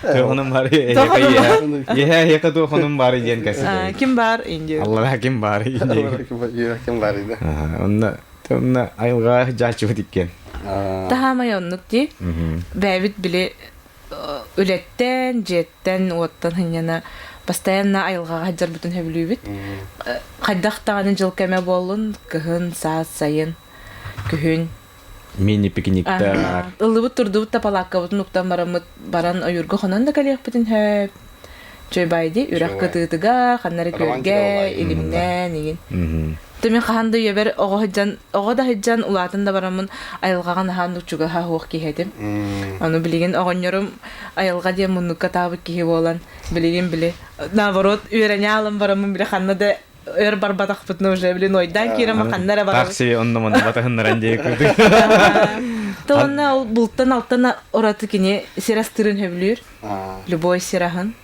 Туохунум бар Еһэ еһэ туохунум бар диэн кэсэтэр. Ким бар инди. Аллара ким бар инди. Ким бар иди. Онна онна айылга жаачыбыт иккен. Таһаамай оннук ди. Бэйбит били үлэттэн, дьиэттэн, уоттан хынньана постоянно айылҕаҕа сылдьарбытын сөбүлүүбүт. Хайдах даҕаны дьыл кэмэ буоллун, кыһын, саас, сайын, күһүн Мини-пикниктар. Ыллыбыт турдубут да палааккабытын уктан бараммыт баран ойуурга хонон да кэлиэхпитин сөп. Чөйбайди үрэх кытыытыгар, ханнары күөлгэ, илимнээн игин. Мин хаһан да үйэбэр оҕо сылдьан, оҕо да сылдьан улаатан да бараммын айылҕаҕа наһаа чугаһа суох киһи этим. Ону билигин оҕонньорум айылҕа диэн муннукка таабыт киһи буолан, билигин били наоборот үөрэнэ аалан бараммын били ханна да өр барбатахпытына уже блин ойдаан киирэн ханна эрэ барабыт. Такси онно манна батаһыннаран диye курдук. Тонна ол бултан алтан ураты кини сир астыырын сөбүлүүр. Любой сир аһын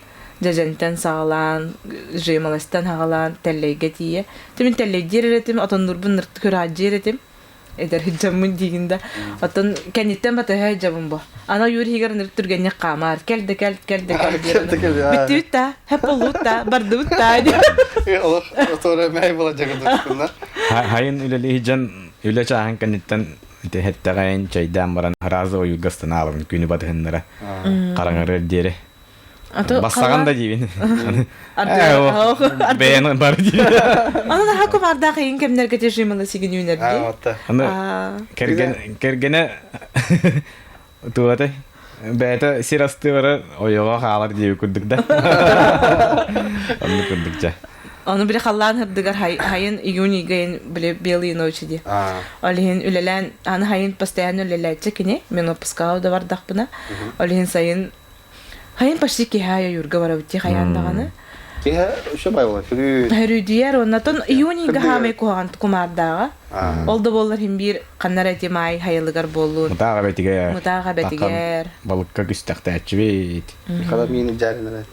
дьэдьэнтэн саҕалаан, жимолостан саҕалаан тэллэйгэ тиийэ. Тимин тэллэйдиир эрэтим, отоннуурбун нырты этим. Эдэр дьоммун диигин да. Оттон кэнниттэн батыһа дьабын бу. Ана ойуур иһигэр ынырык түргэнник хаамаар. Кэл да кэл, кэл да кэл диэн. Бүттүбүт да, хэп боллубут да, бардыбыт да диэн. Олох отора мэй була дьагыдыктыннар. Хайын үлэлии дьон үлэ чааһын кэнниттэн ити чайдаан баран разы ойуурга станаалабын күнү батыһыннара хараҥарыар диэри. Бассаҕан да диибин. Бэйэн бар диибин. Аны наһаа кумаардаах ыйын кэмнэргэ режимала сигин үүнэрди. Аны кэргэн кэргэнэ туотай бэйэтэ сир астыы барар ойоҕо хаалар диэби курдук да. Оннук курдук дьэ. Ону били халлаан сырдыгар хайын июнь ыйга били белые ночи ди. Ол иһин үлэлээн аны хайын постоянно үлэлээччи кини мен отпускаҕа да бардахпына. Ол иһин сайын Хайын почти киһи ойуурга барабыт дии хайаан даҕаны. Киһи үчү байыла күрүү. Хөрүүдүйэр оннотон июнь ыйга хаамай куһаҕан кумаардааҕа. Ол да буоллар иһин биир ханнара эти маай хайылыгар буоллун. Мутааҕа бэтигэр. Мутааҕа бэтигэр. Балыкка күстэхтээччибит. Хала миини дьааринэрэ.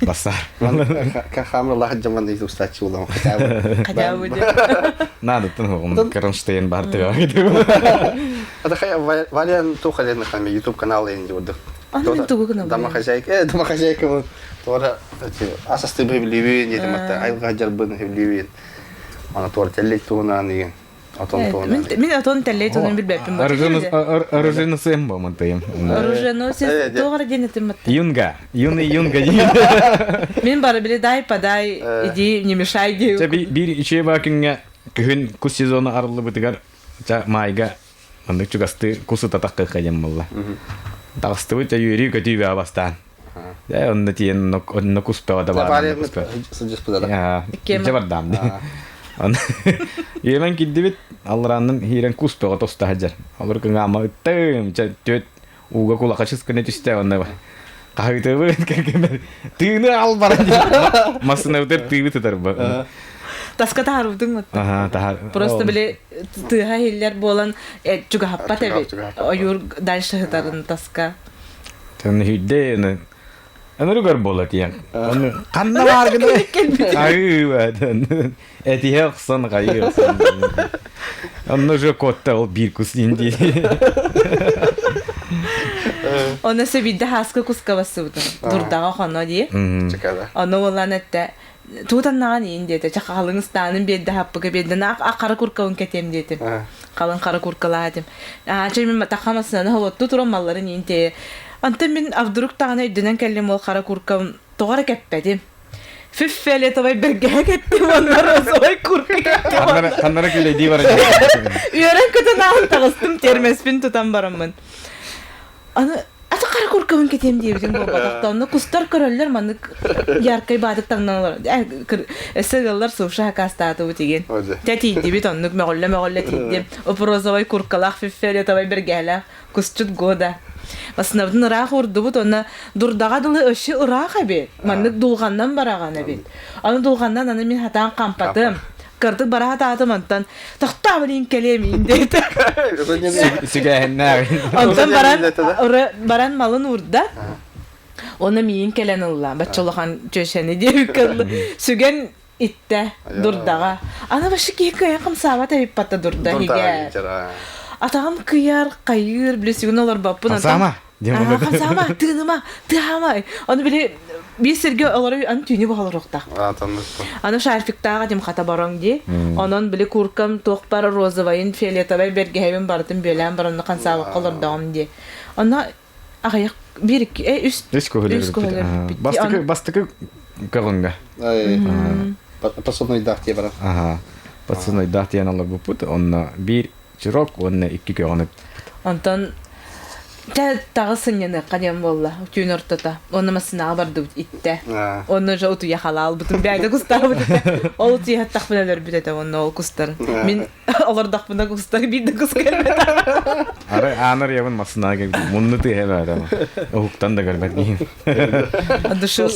Бассар. Хамырлаах дьаман ыйты устааччы улам Хотя бы. Надо тын Кронштейн бар Ата хай Валя тухален хами YouTube канал енді урдык. Аны мен тугу гына Домохозяйка, домохозяйка вот тора асасты библивин, етематта айылга жарбын хевливин. Ана тора теллек туунан деген. Отон туунан. Мин отон теллей туунан билбеппин. Оруженосым бу мантайым. Оруженосец тоҕор диэн этим матта. Юнга. Юный юнга Мин бары били дай подай, иди не мешай диye. Бир иче бакинга күһүн кус сезону арыллыбытыгар майга маннык чугасты кус ытатахха диэн буолла. Таҕыстыбыт үөрүү көтүү баа бастаан. Дэ онно тиийэн онно куспаҕа да баар. Дьэ бардаам ди. Иэмэн кирдибит аллараанным хиирэн куспаҕа тоста сылдьар. Олор кыҥаама ыттым чэ түөт ууга кулахачыс гына түстэ онно хаһыытыбыт кэргэммэр тыыны ал баран массыынабытыгар тыыбыт ытар Таска таһарбытыҥ Аха, Просто били тыаһа иһиллэр буолан чугаһаппат эбит. Ойуур дальше сытарын таска. Тэн хүдде Ынырыгар буола тиэн. Ханна баар гына? Айыы этиһэ охсон хайыы охсон. Онно уже котта ол биир кус инди. Оны сөбүйдэ хааска куска бассыбытым. Дурдаҕа хоно дии. Ону уолан этте туутаннаҕан иин диэтэ. Ча халыҥ ыстаанын биэрдэ хаппыка биэрдэ. А хара куркабын кэтиэм диэтим. Халыҥ хара куркалаах этим. Аа чэ мин тахха массыынаны холотту туран малларын иин тиэйэ. Онтон мин авдрук даҕаны өйдөнөн кэллим ол хара куркам тоҕо эрэ кэппэтим. Фиолетовай бэргэһэ кэттим уонна розовай курка кэттим. Ханнара күлэйдии баран. Үөрэн көтөн ааһан таҕыстым тиэрмэспин тутан бараммын. Аны аты хара куркабын кэтиэм диэбитим буолбатах да онно кустар көрөллөр маннык яркай баатык таҥнан олорор. Өссө ыаллар суши хакаастаатыбыт игин. Тэ тиийдибит оннук мөҕүллэ-мөҕүллэ тиийдим. Розовай куркалаах фиолетовай бэргэһэлээх кусчут года. Басынабытын ыраах уурдубут уонна дурдаҕа дылы өссө ыраах эбит. Маннык дулҕаннан бараҕан эбит. Аны дулҕаннан аны мин хатаан хампатым. Кырдык бара хатаатым онтон тохтоо билин кэлиэм иин диэтэ. Сүгээһиннээх. Онтон баран баран малын уурда. Оны миин кэлэн ылла. Бачча улахан чөшени диэбиккэ сүгэн иттэ дурдаҕа. Аны вообще киһи кыайан хамсаабат эбиппатта дурда иһигэ. Атаҕым кыйар, хайыыр, били сүгүн олорбоппун. Хамсаама. Хамсаама, тыыныма, тыаама. Аны били биир сиргэ олору аны түүнү баһа олоруохтаах. Аны шарфиктааҕа дим хата бороҥ дии. Онон били куркам туох бар розовайын, фиолетовай бэргэһэбин барытын бүөлээн баран хансаабакка олордоҕум дии. Онно аҕыйах биир икки үс үс көһөлөр бастакы бастакы көҕүҥҥэ пацанойдаах тиэ баран аха пацанойдаах тиэн олорбуппут онно биир чирок уонна икки көҕүн онтон Чэ, таҕыс сынньаныахха диэн буолла түүн ортото. Онно массыынаҕа бардыбыт иттэ. Онно же утуйа халаалбытым бэйэтэ кустаабыт этэ. Ол утуйа аттахпына өлөрбүт этэ онно ол кустарын. Мин олордохпуна кустар биир да кус кэлбэтэ. Арай аанар ябын массыынаҕа кэлбит мунну тыаһа баара. Уһуктан да көрбөт киһим. Душу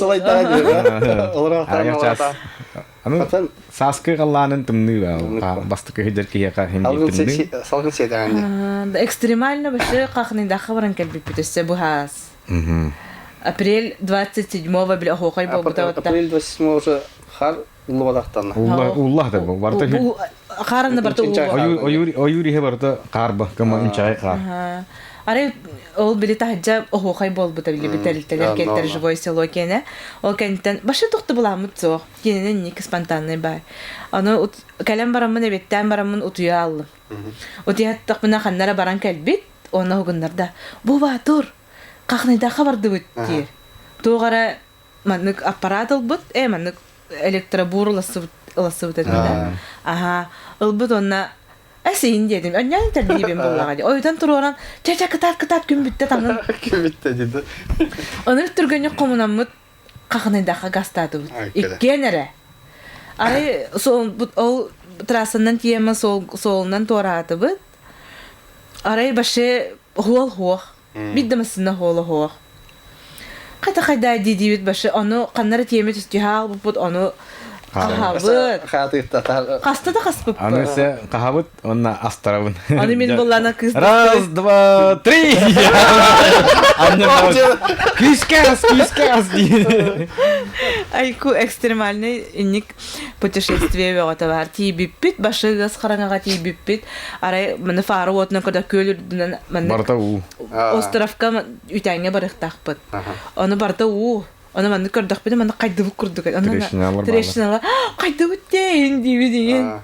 Аны сааскы халлаанын тымныы бастакы сылдьар киһиэхэ хин тымныы. Салгын сиэтэҕин Экстремально вообще хахныйдахха баран кэлбиппит өссө быһаас. Апрель 27-го били оһуохай буолбута. Апрель 27 уже хар уллубатахтанна. Уллах да барыта Хаарына барыта ойуур ойуур иһэ барыта хаарба кыма инчай хаар. Арай ол били таһырдьа оһуохай буолбута били тэрилтэлэр кэлтэр живой село киэнэ. Ол кэнниттэн башы тохту буламмыт суох. Кинини инник спонтанный бай. Аны кэлэн бараммын эбиэттээн бараммын утуйа аллым. Утуйаттахпына ханнара баран кэлбит, уонна уһугуннарда. Бу баатур, хахныйдахха бардыбыт диир. Туох эрэ маннык аппарат ылбыт, маннык электробур ылассыбыт ылассыбыт этим да. Аха, ылбыт уонна эсиин диэтим. Өнньөөн тэрдиибин буллаҕа дии. Ойутан туруоран, чэ-чэ кытаат кытаат күн бүттэ таҥын. Күн бүттэ диди. Ынырык түргэнник хомунаммыт хахынайдахха гастаатыбыт. Иккиэн эрэ. Арай ол трассанан тиэмэ суолунан туораатыбыт. Арай баше хуол хуох. Биир да массыына хуола хуох. Хата хайда дии баше ону ханнара тиэмэ түстүһэ албыппыт ону хаһабыт. Хаста да хаспыппыт. Аны се хаһабыт Онна астарабын. Аны мин буллана кыыс Раз, два, три! Күүскэ ас, күүскэ ас дии. Айку экстремальный инник путешествие бөҕөтө бар. Тиийбиппит, башы ыас хараҥаҕа тиийбиппит. Арай маны фара уотунан көрдө күөл үрдүнэн маннык Барыта уу. островка үтээҥҥэ барыахтаахпыт. Ону барыта уу. Ону маннык көрдөхпүнэ маннык хайдыбыт курдук. Трещиналар Трещиналар хайдыбыт тээйин диибит игин.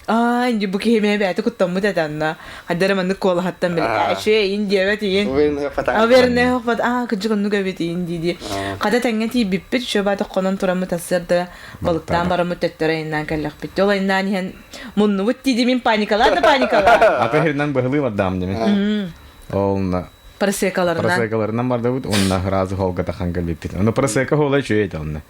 Аа, инди бу киһи мэ бэйэтэ куттаммыт этэ анна. Хайда эрэ маннык куолаһаттан били эчээ ин диэбэт иин. Уверенный хоппат аа кыдьык оннук эбит иин дии-дии. Хата тэҥҥэ тиийбиппит, үчүгэй баата хонон тураммыт ассыарда балыктаан бараммыт төттөрү айаннаан кэллэхпит. Ол айаннаан иһэн муннубут дии мин паникалаа да паникалаа. Аты хиринэн быһылыы бардаам дими. Ол Просекаларынан. Просекаларынан бардабыт, онна разы холга тахан кэлбиппит. Ону просека хола үчүгэй этэ онно.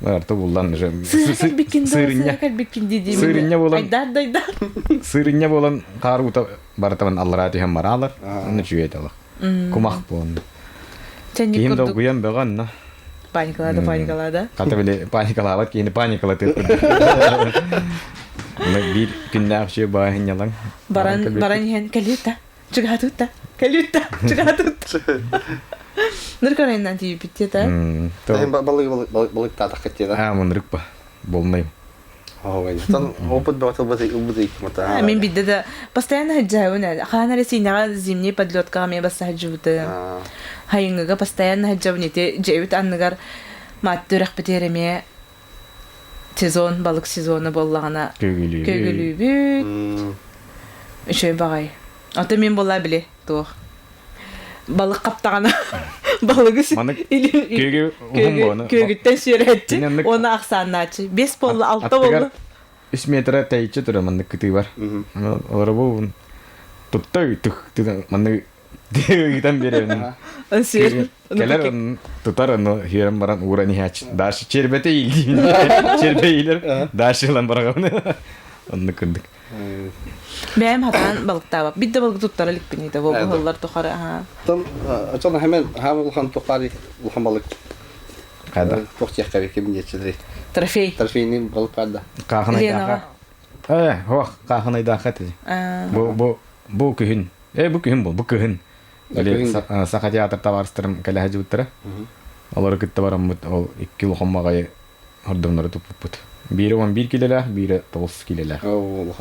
Барта буллан уже сырыння сырыння болан айдар дайдар сырыння болан хаар ута барытабын аллараа түһэн бараалар онно үчүгэй этэ кумах буолан киһим долгуйан бөҕө онно паникалаада паникалаада хата били паникалаабат киһини паникалатыыр биир күннээх үчүгэй бааһынньалаҥ баран баран иһэн кэлиэт Чугаһатыытта. Кэлүүттэ. Чугаһатыытта. Ныркарайынан тиийбит диэтэ. Балык балыктаатаххыт диэтэ. Аа, муннурукпа. Болмайым. Оттон опыт бөҕөтө ылбыт иккимата. Мин бидде да постоянно сылдьабын ээ. Хаан эрэ Сиинэҕэ зимний подлеткаҕа эмиэ басса сылдьыбытым. Хайыҥҥыга постоянно сылдьабын ити дьиэбит анныгар маатты үрэхпитигэр эмиэ сезон балык сезона буоллаҕына Көгүлүүбүт. Көгүлүүбүт. Үчүгэй баҕайы. Ото мин буолла били туох балык хаптаҕына балыгы Күөгү уһун буону. Күөгүттэн сүөрээччи уонна ахсааннааччы. Бес буолла, алта буолла. Үс метра тэйиччи турар маннык кытыы бар. Олоробу тутта маннык ыытан биэрэбин. Кэлэр тутар ону хиэрэн баран ууран иһээччи. Дальше чербете иилдиин. Чербе иилер. Дальше ылан бараҕабын. Оннук курдук. Бэйэм хатаан балыктаабап. Бит да балык туттара иликпин ити бу тухары. Тон очон хемен хаам улахан тухари улахан балык. Када. Туох диэххэ ким диэччилери. Трофей. Трофейный балык баар Каахынайдаахха. Э, хоох, каахынайдаахха ти. Бу бу бу күһүн. Э, бу күһүн бу, бу кыһын. Или Саха театр табаарыстарым кэлэһэ дьыбыттара. Олору кытта бараммыт ол икки улахан маҕайы хордомнору туппуппут. Биирэ 11 килэлээх, биирэ 9 килэлээх. Оо,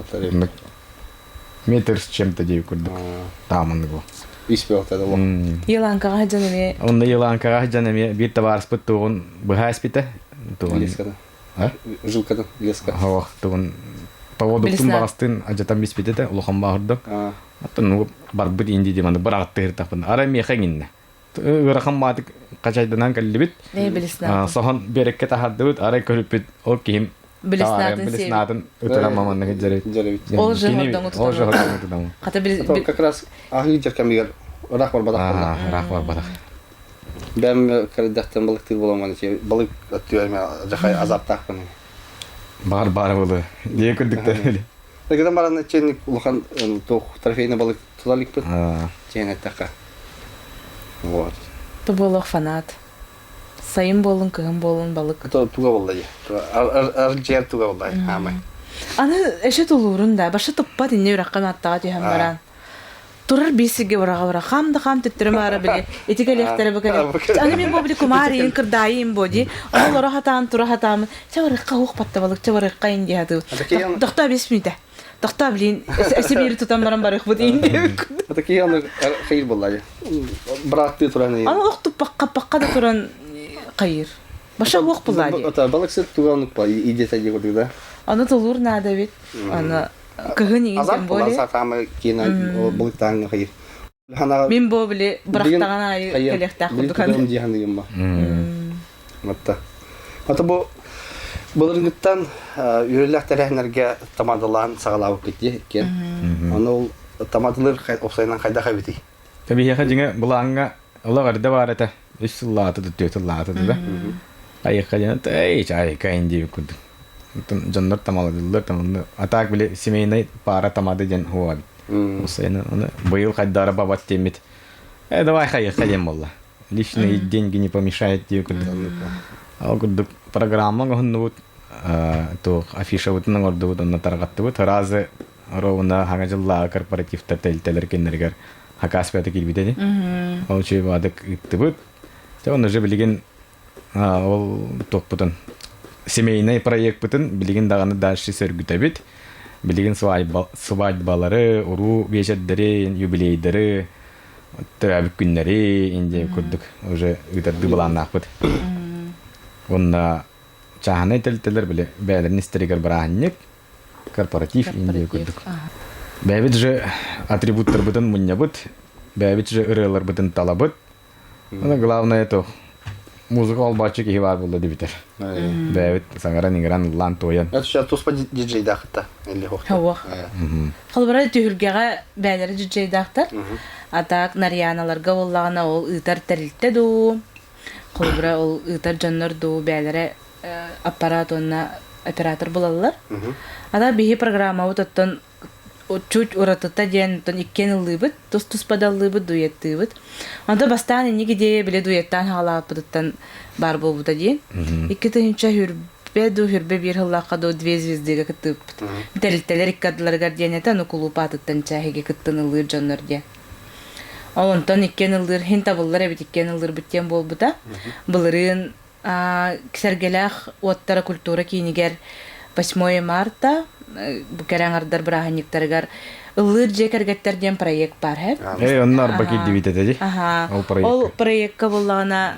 Метр с чем-то дии курдук. Тааманнык бу. Испиоктада бу. Еланкаҕа сылдьан эмиэ. Онно Еланкаҕа сылдьан эмиэ биир табаарыспыт туоҕун быһа испитэ. Туоҕун. Лескада. Жилкадан леска. Хоох тугун поводуктун баҕастын адьатан биспитэ да улахан бааһырдым. Оттон барбыт инди дии маны быраҕаттыыртахпын. Арай миэхэ иҥиннэ. Ыарахан маатык хачайданан кэллибит. Соһон биэрэккэ таһардыбыт. Арай көрүппүт ол киһим Билиснаатын ытыран маманныгы дьэрит. Ол же хордоҥу тутан. Хата как раз аһыы дьэр кэмигэр ыраах барбатах. Ыраах барбатах. Бэм кэрдэхтэн балыктыыр буоламмын балык өттүгэр жахай азаптаахпын. Бар бар болу. Дие күрдүктэр. Тэгдэн баран чен улахан туох трофейный балык тута иликпит. Чен эттэххэ. Вот. Тоболох фанат. Сайын буолун, кыһын буолун балык. Туга болла дии. Ар туга болла хаамай. Аны эше тулуурун да, башы туппат инне үрэххэ аттаға түһэн баран. Турар биисиге быраға быра хам да хам төттөрү маара били ити кэлиэхтэрэ бу кэлиэх. Аны мен бу били кумаарыйын кырдаайын бу ди. Олоро хатаан тура хатаамын. Чэ барыхха уох патта балык чэ барыхха ин дии хатыы. Тохтоо бес мүнүтэ. Тохтоо блин эси биири тутан баран барыхпыт ин диэбит. Такие аны хайыр буолла. Бырааттыы туран. Аны ох туппакка пакка да туран хайыр. Баша уох буолла ди. Балыксыт туган идета дии курдук да. Аны тулуур наада бит. Аны кыһын игин тем более. Азарт киина балыктааҥҥа хайыр. Мин бу били бырахтаҕан аайы кэлиэхтээх курдук. Билин дии Матта. Ата бу былыргыттан үөрэлээх тэрээһиннэргэ тамадалаан саҕалаабыккыт дии иккиэн. Ону ол тамадалыр опсайынан хайдах эбитий? Биһиэхэ дьиҥэ былааҥҥа олох эрдэ баар этэ. Үс сыллаата да, түөрт сыллаата да. Айыкка диэн, эй, айыкка диэбит курдук. Дьоннор тамаладыллар, таманы. А так били семейный пара тамады диэн хуа эбит. Осайны, оны быйыл хайдара бабат диэммит. Э, давай хайыкка диэн буолла. Личные деньги не помешают диэбит курдук. Ол курдук программа оҥоһуннубут, туох афишабытын оҥордубут, онно тарҕаттыбыт. Разы ровно хаҥа дьыллааҕы корпоративтар тэрилтэлэр кинилэригэр хакас бэйэтэ киирбитэ ини. Ол үчүгэй баадык ыыттыбыт. Дьэ онно уже билигин ол туохпутун семейный проекпытын билигин даҕаны дальше сөргүтэбит. Билигин свадьбалары, уруу биэчэрдэри, юбилейдары, төрөөбүт күннэри индия курдук уже ыытардыы былааннаахпыт. Уонна чааһынай тэрилтэлэр били бэйэлэрин истэригэр бырааһынньык, корпоратив индия курдук. Бэйэбит же атрибуттарбытын мунньабыт, бэйэбит же ырыаларбытын талабыт. Аны главное то музыка олбааччы киһи баар буолла дебитер. Бэйэбит саҥаран-иҥэрэн ыллаан туойан. Это туспа диджейдаахта или Хауах. Холобура түһүлгэҕэ бэйэлэрэ диджейдаахтар. А так Нарьяналарга буоллаҕына ол ыытар тэрилтэ дуу, холобура ол ыытар дьоннор дуу бэйэлэрэ аппарат уонна оператор булаллар. Ата биһи программабыт оттон чуть уратыта диэн оттон иккиэн ыллыыбыт, тус-туспа да ыллыыбыт, дуэттыыбыт. Онто бастаан инник идея били дуэттаан хаалааппытыттан баар буолбута диэн. 2000 хүрбэ ду хүрбэ биир сыллаахха ду две звездыга кыттыыппыт. Тэрилтэлэр икки ардыларыгар диэн этэ, аны кулууп аатыттан чээһигэ кыттын ыллыыр дьоннор диэн. Ол онтон иккиэн ыллыыр хин табыллар эбит иккиэн ыллыырбыт диэн буолбута. Былырыын Сэргэлээх уоттара культура киинигэр 8 марта бу кэрэ аҥардар бырааһынньыктарыгар Ыллыыр дьиэ кэргэттэр диэн проект баар һэ. Э, онно арба киирдибит этэ дии. Аха. Ол проекка. Ол проекка буллаҕына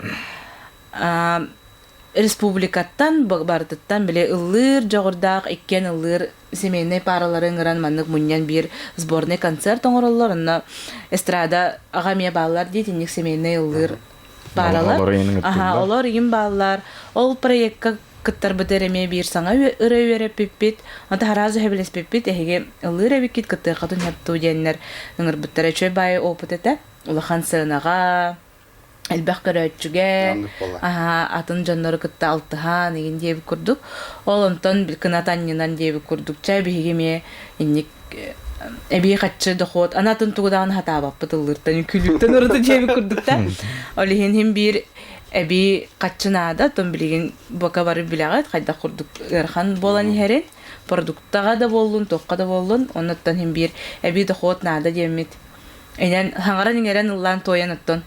республикаттан барытыттан били ыллыыр дьоҕурдаах иккиэн ыллыыр семейнай паралары ыҥыран маннык мунньан биир сборный концерт оҥороллор онно эстрада аҕа эмиэ бааллар дии итинник семейнай ыллыыр паралар аха олор игин бааллар ол проекка кыттарбытыгар эмиэ биир саҥа ырыа үөрэппиппит онто араас сөбүлэспиппит эһиги ыллыыр эбиккит кыттыаххытын сөп дуу диэннэр ыҥырбыттара үчүгэй баайы опыт этэ улахан сыанаҕа элбэх көрөөччүгэ атын дьоннору кытта алтыһан игин диэбит курдук ол онтон кынат анньынан диэбит курдук чэ биһиги эмиэ инник эбии хаччы дохуот аны атын тугу даҕаны хатаабаппыт ыллыыртан күлүүттэн ураты диэбит курдук да ол иһин иһин биир эбии хаччы наада оттон билигин бока бары билэҕит хайдах курдук ыарахан буолан иһэрин продуктаҕа да буоллун туохха да буоллун оннуттан иһин биир эбии дохуот наада диэммит Инэн хаҥаран-иҥэрэн ыллаан туойан оттон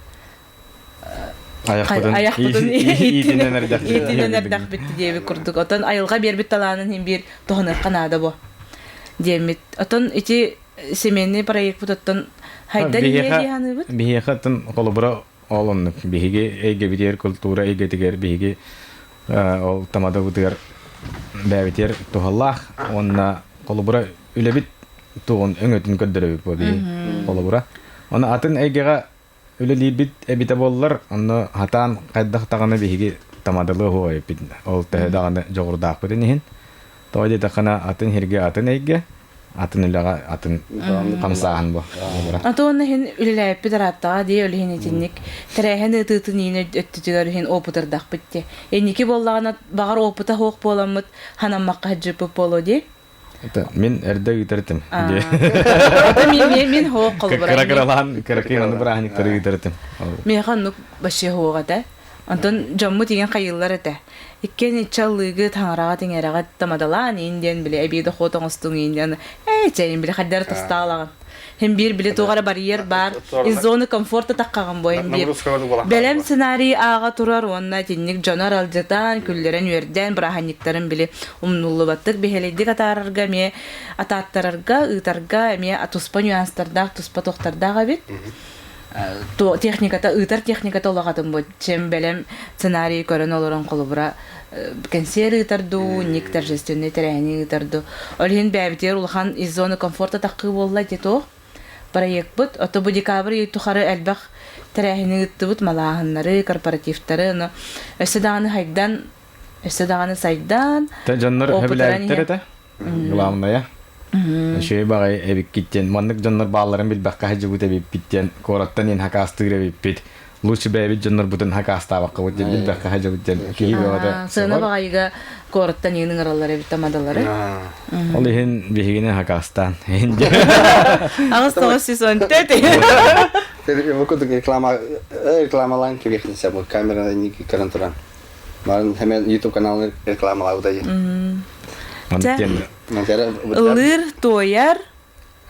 айахпытын иитинэн иитинэн эрдэхпит диэбит курдук. Отон айылҕа биэрбит талаанын иһин биир туһаныахха наада бу диэммит. Отон ити семейный проекпыт оттон хайдан иһиэ дии саныыбыт. Биһиэхэ оттон холобура ол оннук биһиги эйгэбитигэр культура эйгэтигэр биһиги ол тамадабытыгар бэйэбитигэр туһалаах уонна холобура үлэбит тугун өҥөтүн көрдөрөбүт буо дии холобура оны атын эйгэҕэ үлэлиирбит эбитэ буоллар онно хатаан хайдах даҕаны биһиги тамадалыы оһуо эппит ол төһө даҕаны дьоҕурдаахпытын иһин тоҕо диэтэххинэ атын сиргэ атын эйгэ атын үлэҕэ атын хамсааһын бу Аты уонна иһин үлэлээппит арааттаҕа дии ол иһин итинник тэрээһин ыытыытын иин өттүтүгэр иһин опытырдахпыт дии инники буоллаҕына баҕар опыта суох буоламмыт ханаммакка сылдьыппыт буолуо дии Это мин эрдэ ыытар этим. Это мин мин хоох холбура. Кыра кыралаан кыракый ону бырааһынньыктары ыытар этим. Миэхэ оннук вообще хоох этэ. Онтон дьоммут игин хайыыллар этэ. Иккиэн иччаллыыгы таҥараҕа тиҥэрэҕэ тамадалаан иин диэн били эбии дохуот оҥостуҥ иин диэн ээ чэйин били хайдары тастаалаҕын. Хим биир били туох эрэ барьер баар из зоны комфорта таххаҕын бу хим биир бэлэм сценарий ааҕа турар уонна итинник дьону аралдьытан күллэрэн үөрдээн бырааһынньыктарын били умнуллубаттык биһэлэйдик атаарарга эмиэ атааттарарга ыытарга эмиэ туспа нюанстардаах туспа туохтардаах эбит техниката ыытар техниката улахатын бу чем бэлэм сценарий көрөн олорон холобура кэнсиэр ыытар дуу ник торжественный тэрээһини ыытар дуу ол иһин бэйэбитигэр улахан из зоны комфорта таххыы буолла ити туох проекпыт ото бу декабрь ый тухары элбэх тэрээһини ыыттыбыт малааһыннары корпоративтары ону өссө даҕаны хайдан өссө даҕаны сайдан Те дьоннор хөбүлээбиттэр этэ главное Үчүгэй баҕайы эбиккит диэн маннык дьоннор баалларын билбэххэ сылдьыбыт эбиппит диэн куораттан иһин хакаастыыр эбиппит лучше бэйэбит дьоннорбутун хакаастаабаккабыт диэн билбэххэ сылдьыбыт диэн киһи бөҕөтө сыана баҕайыга куораттан иһин ыҥыраллар эбит тамадалары ол иһин биһигини хакаастаан 8914 Бу курдук реклама рекламалаан кириэхтин сөп камераны инники көрөн туран Барын hemen YouTube каналын рекламалаабыта дии. Ыллыыр, туойар.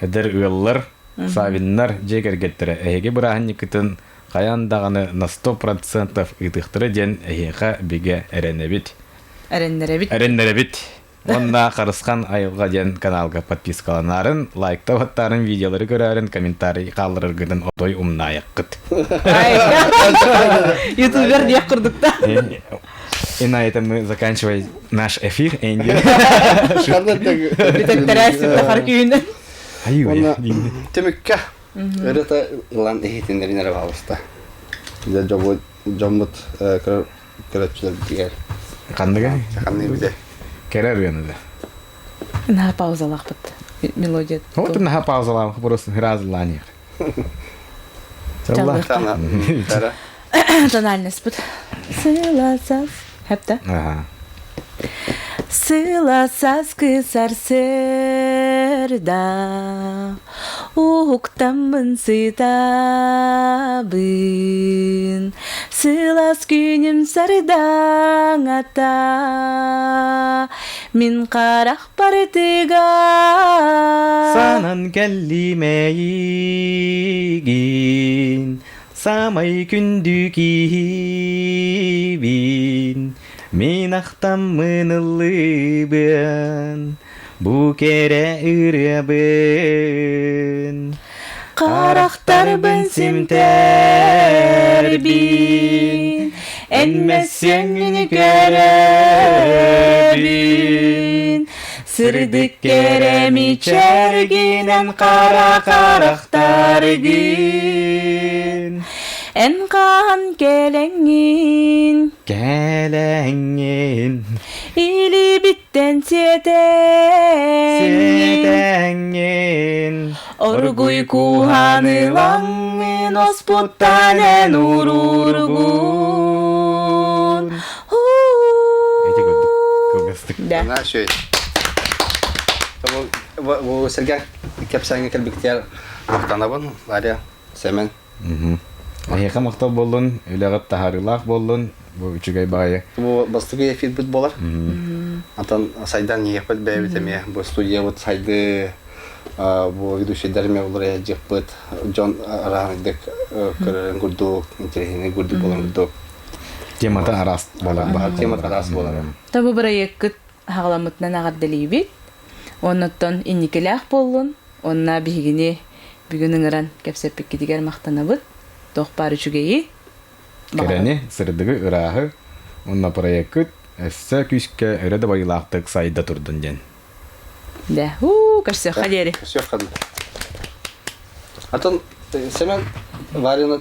Эдэр ыаллар, Савиннар дьиэ кэргэттэрэ эһиги бырааһынньыккытын хайаан даҕаны на 100% ыытыахтара диэн эһиэхэ бигэ эрэнэбит. Эрэннэрэбит. Эрэннэрэбит. Уонна Харысхан айылҕа диэн каналга подпискаланарын, лайкта баттаарын, видеолары көрөөрүн, комментарий хааллараргытын отой умнаайаххыт. Ютубер диэх курдукта. И на этом мы заканчиваем наш эфир. Энди. Түмүккэ ырыта ылан иһитиннэрин эрэ баалыста. Дьоммут көрөөччүлэрбитигэр Ханныга? Ханныгы бите? Кэрэ ырыаны да. Наһаа паузалаахпыт. Мелодия. Вот наһаа паузалаах просто разланиях. Чалла. Тональность Сыла сас. Хепте. Ага. Сыла саскы сарсыарда Уһуктаммын сытабын Сылаас күнүм сардаҥата Мин харахпар тыгар Санан кэллим эйигин Саамай күндү киһибин. Мин ахтаммын ыллыыбын, бу кэрэ ырыабын. Харахтарбын симтэрбин, эн мэссиэҥҥин көрөбүн. Сырдык кэрэ мичээргинэн хара харахтаргын. Эн хаһан кэлэҥҥин Кэлэҥҥин Илиибиттэн сиэтэҥҥин Сиэтэҥҥин Оргуй кууһан ылаҥҥын оспуттан эн уруургун Эти курдук кылгастык. Да. Наша. Бу сэргэ кэпсээҥҥэ кэлбиттэр махтанабын, Варя, Сэмэн. Эһиэхэ махтал буоллун, үлэҕит таһаарыылаах буоллун, бу үчүгэй баайы. Бу бастакы эфирбит буолар. Антон сайдан иһиэхпит бэйэбит эмиэ бу студиябыт сайды бу ведущийдар эмиэ олор дьыппыт дьон араанайдык көрөрөн курдук, интэриэһинэй курдук буолан курдук. Темата араас буолар. Темата араас буолар. Та бу бырайыаккыт хаҕаламмытынан аҕардалиибит. Оннуттан инникилээх буоллун. Онна биһигини бүгүн ыҥыран кэпсэппиккитигэр махтанабыт. Туох баар үчүгэйи. Кэрэни, сырдыгы, ырааһы уонна проеккыт өссө күүскэ өрө дабайыылаахтык сайда турдун диэн. Да, уу, көрсүөххэ диэри. Көрсүөххэ Атын Семен Варина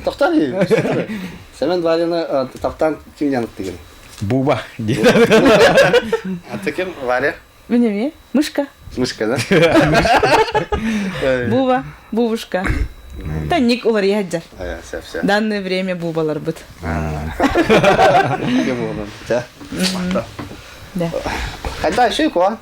тохтар Семен Варина таптаан ким диэн Буба диэн. А ты ким, Варя? Мин эмиэ. Мышка. Мышка, да? Буба, бубушка. Танник уларыйа сылдьар. Все, все. Данное время бубаларбыт. Да. Хайда еще куа?